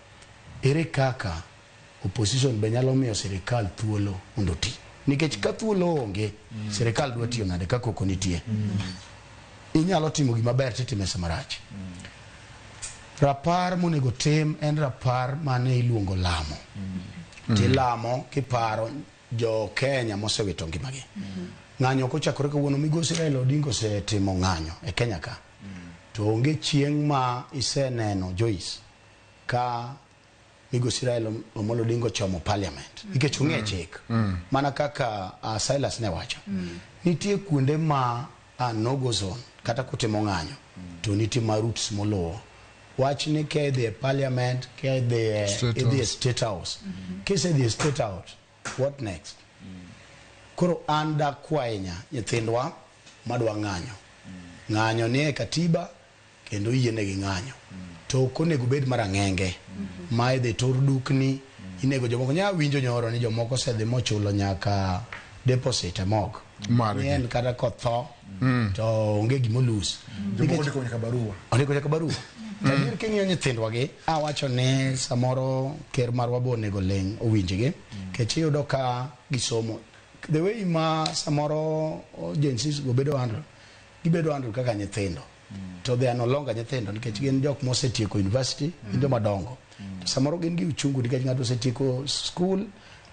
S3: ere kaka opposition be nyalo miyo sirikal thuolo mondo oti. Nikech ka thuolo onge, sirikal dwa tiyo nade ka koko nitie? Inyalo timo gima ber titime sama rach. Rapar monego tim en rapar mane iluongo lamo. Tilamo kiparo jo Kenya mosewito ngimagi. Ng'anyo ok ochakore kawuono. Migosi Raila Odinga osetimo ng'anyo e Kenya ka. To onge chieng' ma iseneno, Joyce, ka Migosi Raila Amolo Odinga ochomo parliament. Nikech ong'e chik. Mana kaka Silas ne wacho. Nitie kuonde ma no go zone kata kutimo ng'anyo to nitie ma routes moluwo. Wach ni ka idhi e parliament, ka idhi e
S2: State
S3: idhi e
S2: House.
S3: State House. Kisedhi e State House, what next? Koro an dakwa ahinya nyithindwa madwa ng'anyo. Ng'anyo ni e katiba kendo oyienegi ng'anyo. To ok onego bed marang'enge ma idhi tur dukni, inego jomoko. Nya winjo nyoro ni jomoko osedhi mochulo nyaka deposit e morgue.
S2: Margi.
S3: Ni en kata kotho to onge gimolus.
S8: Jomoko ndiko nyaka barua.
S3: Ondiko nyaka barua. Adier king'iyo nyithindwa gi, awacho ni samoro ker marwa bo onego ling' owinjgi. Nikech iyudo ka gisomo. The way ma samoro Gen Z go bedo handle, gibedo handle kaka nyithindo. To they are no longer nyithindo nikech gin jok mosetieko university, gin joma dongo. To samoro gin gi uchungu nikech ng'ato osetieko school,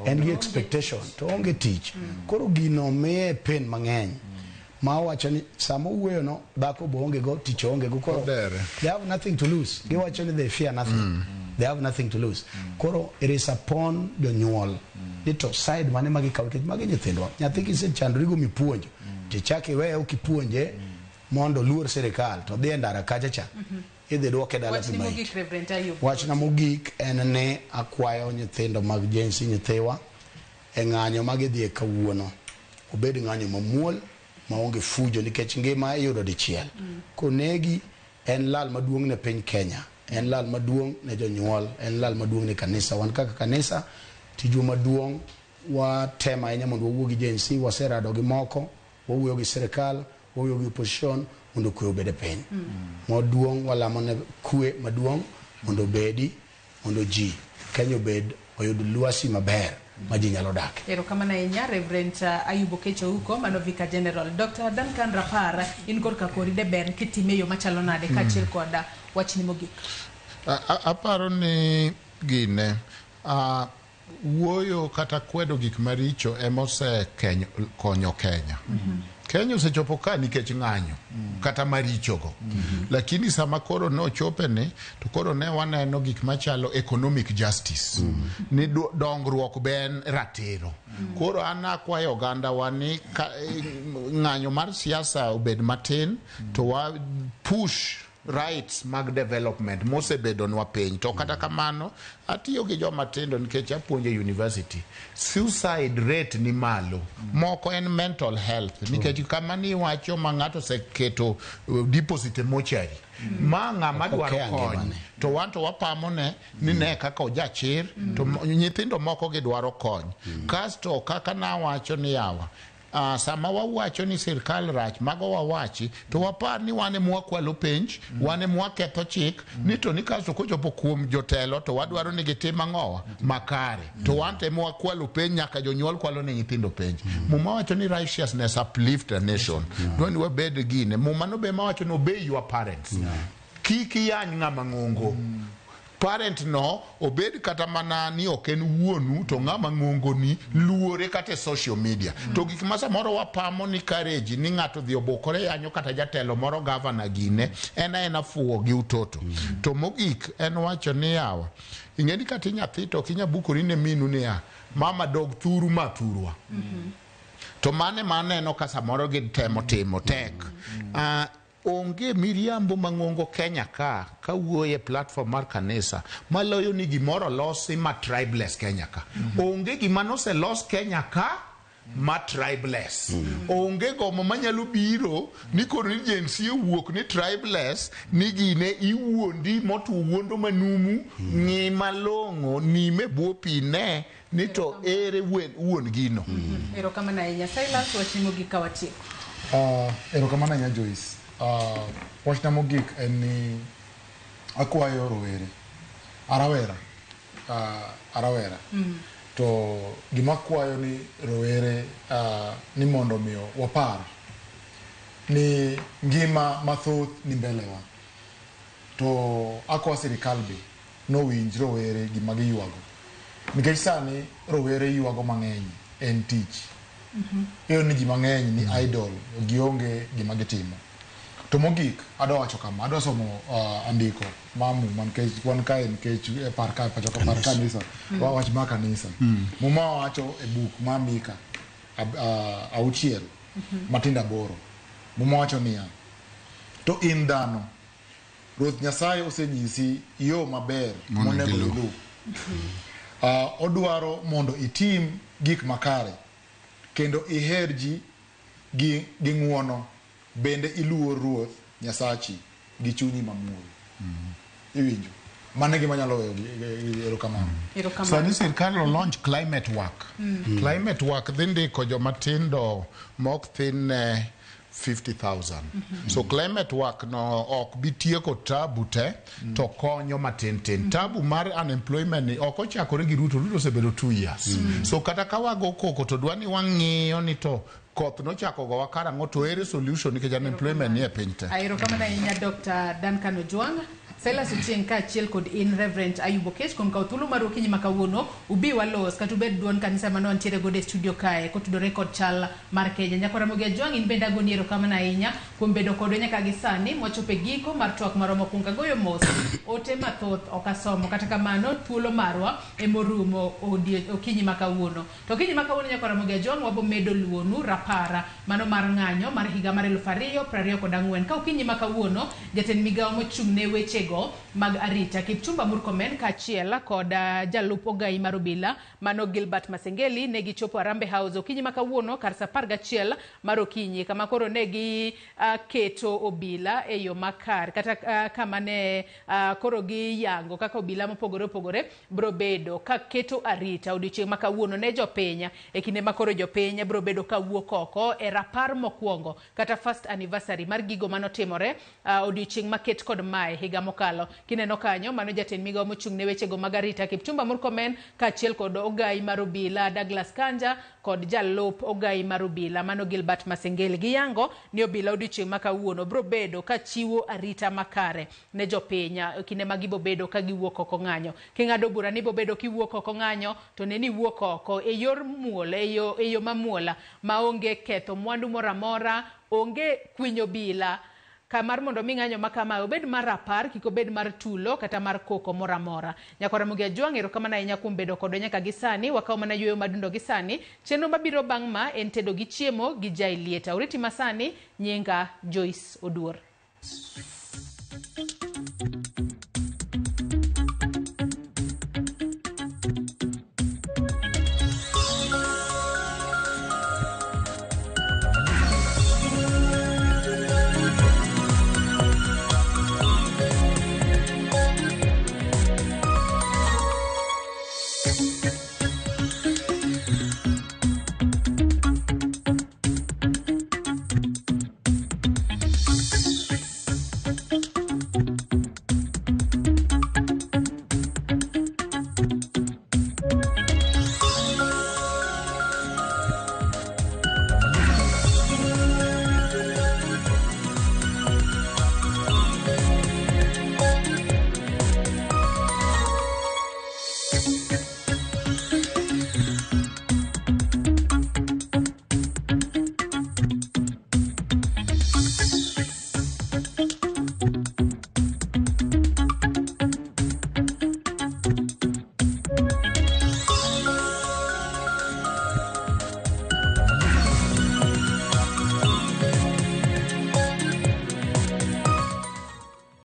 S3: en gi expectation to onge tich. Koro gino miye pain mang'eny. Ma owacho ni sama owuoyo no, dhako bo onge go, tich onge go. Koro
S2: Odere.
S3: they have nothing to lose. Giwacho ni they fear nothing. They have nothing to lose. Koro it is upon jonyuol ni to side mane ma gikawo nikech magi nyithindwa. Nyathi kisechandorigo mipuonjo, tichak iweye ok ipuonje mondo oluor sirikal to dhi e ndara kacha cha. Idhi duoke dala
S1: Wachni
S3: pi maiti.
S1: mogik, Reverend Ayub.
S3: Wachna mogik en ni akwayo nyithindo mag Gen Z nyithiwa e ng'anyo ma gidhiye kawuono obed ng'anyo mamuol maonge fujo nikech ngima iyudo dichiel. Konegi en lal maduong' ne piny Kenya, en lal maduong' ne jonyuol, en lal maduong' ne kanisa. Wan kaka kanisa, tijwa maduong' watemo ahinya mondo wawuo gi Gen Z, waserado gi moko, wawuoyo gi sirikal, wawuoyo gi opposition mondo kwe obed e piny. Maduong' walamo ne kwe maduong' mondo obedi, mondo ji Kenya obed oyud lwasi maber ma ji nyalo dake.
S1: Erokamano ahinya Reverend Ayub Okecho Uko, mano Vicar General. Dr. Duncan Rapar, in korka kori de ber kitime e yo machalo nade kaachiel kod wachni mogik?
S2: Aparo ni gine wuoyo kata kwedo gik maricho ema osekonyo Kenya. Kenya osechopo ka nikech ng'anyo kata marichogo. Lakini sama koro nochope ni to koro ne waneno gik machalo economic justice. Ni dongruok be en ratiro. Koro an akwayo oganda wa ni ng'anyo mar siasa obed matin to wa push rights mag development mosebedonwa piny. To kata kamano atiyo gi joma tindo nikech apuonjo e university. Suicide rate ni malo. Moko en mental health nikech kama ni iwacho ma ng'ato oseketo deposit e mochari. Ma ng'ama
S3: Ok
S2: dwaro
S3: okia
S2: kony.
S3: ngimane.
S2: To wan to wapamo ne ni ne kaka ojachir to nyithindo moko gidwaro kony. Kasto kaka nawacho ni yawa, sama wawacho ni sirkal rach, mago wawachi, to wapar ni wan ema wakwalo penj, wan ema waketho chik, ni to ni kasto kochopo kuom jotelo to wadwaro ni gitim ang'owa makare. To wan to ema wakwalo penj, nyaka jonyuol kwalo ne nyithindo penj. Muma wacho ni righteousness uplift a nation. Dwa ni wabed gine. Muma no be ema wacho ni obey your parents. Kik iyany ng'ama ng'ongo. Parent no obed kata mana ni ok en wuonu to ng'ama ng'ongo ni luore kata e social media. To gik ma samoro wapamo ni courage ni ng'ato dhi obukore yanyo kata jatelo moro gavana gine en aena fuwo gi utoto. To mogik en wacho ni yawa, ing'e ni kata inyathi to ok inya bukori ne minu niya, mama dog thuru ma thurwa. To mane maneno ka samoro gitemo timo tek. Onge miriambo mang'ongo Kenya ka kawuoyo e platform mar kanisa maloyo ni gimoro losi ma tribeless Kenya ka. Onge gima noselos Kenya ka ma tribeless. Onge gomo manyalo biro ni koro ni Gen Z owuok ni tribeless ni gine iwuondi motuo wuondo manumu ng'i malong'o nime bwo pi ne ni to ere wuon gino.
S1: Erokamano ahinya. Silas, wachni mogik ka watieko.
S8: Erokamano ahinya Joyce. Wachna mogik en ni akwayo rowere, arawera, arawera. To gima kwayo ni rowere ni mondo miyo wapar ni ngima mathoth ni mbelewa. To akwa sirikal be nowinj rowere gima giywago. Nikech sani rowere ywago mang'eny en tich. Iyudo ni ji mang'eny ni idle, gionge gima gitimo. To mogik, adwa wacho kama, adwa somo andiko mar Muma nikech wan kae nikech par ka pacho ka par kanisa, wach mar kanisa. Muma wacho e buk mar Mika 6 matindo 8. Muma wacho niya, to in dhano, Ruoth Nyasaye osenyisi yo maber monego iluw. Odwaro mondo itim gik makare kendo iher ji gi ng'uono, bende iluor Ruoth Nyasachi gi chunyi mamuol. Iwinjo? Mano e gima anyalo weyo gi erokamano.
S2: Sani sirkal o launch climate work. Climate work dhi ndiko joma tindo mok thin ne 50,000. So climate work no ok bi tieko tabu te, to konyo matin tin. Tabu mar unemployment ni ok ochakore gi Ruto. Ruto osebedo 2 years. So kata ka wago koko to dwa ni wang'iyo ni to koth nochako gowa karang'o, to ere solution, nikech unemployment ni e piny te.
S1: Erokamano ahinya Dr. Duncan Ojwang', Silas Ochieng' kaachiel kod in Reverend Ayub Okech kuom kawo thuolo mar okinyi ma kawuono ubi walos kata ubed duond kanisa mane wantiere godo e studio kae kotudore kod chal mar Kenya. Nyakwar Ramogi Ajwang', in bende agoni erokamano ahinya kuom bedo kodwa nyaka gi sani mwachopo e giko mar twak marwa mokwongo. Agoyo mos, ote mathoth ok asomo, kata kamano thuolo marwa emorumo okinyi ma kawuono. To okinyi ma kawuono, Nyakwar Ramogi Ajwang', wabo medo luwonu rapara mano mar ng'anyo mar higa mar 2024, ka okinyi ma kawuono jatend migawo mochung' ne wechego mag arita Kipchumba Murkomen kaachiel kod jalup ogai mar obila mano Gilbert Masengeli ne gichopo Harambee House okinyi ma kawuono kar sa 11 mar okinyi, kama koro ne gi keto obila e yo makare, kata kama ne koro giyango kaka obila mopogore opogore biro bedo ka keto arita odiochieng' ma kawuono ne jopiny, e kinde ma koro jopiny biro bedo ka wuok oko e rapar mokwongo kata first anniversary mar gigo manotimore odiochieng' maket kod mae higa mokalo. Kineno kanyo, mano jatend migawo mochung' ne wechego mag arita Kipchumba Murkomen kaachiel kod ogai mar obila Douglas Kanja kod jalup ogai mar obila mano Gilbert Masengeli. Giyango ni obila odiochieng' ma kawuono biro bedo ka chiwo arita makare ne jopiny kinde ma gibo bedo ka giwuok oko ng'anyo. King'ado bura ni ibo bedo kiwuok oko ng'anyo, to ne ni iwuok oko e yor muol, e yo mamuol maonge ketho mwandu moro amora, onge kwinyo obila, kamar mondo mi ng'anyo ma kamae obed mar rapar, kik obed mar tulo kata mar koko moro amora. Nyakwar Ramogi Ajwang', erokamano ahinya kuom bedo kodwa nyaka gi sani. Wakawo mana yueyo madundo gi sani. Chenro mabiro bang' ma en tedo gi chiemo gi Jai Lieta. Oriti masani, nyinga Joyce Oduor.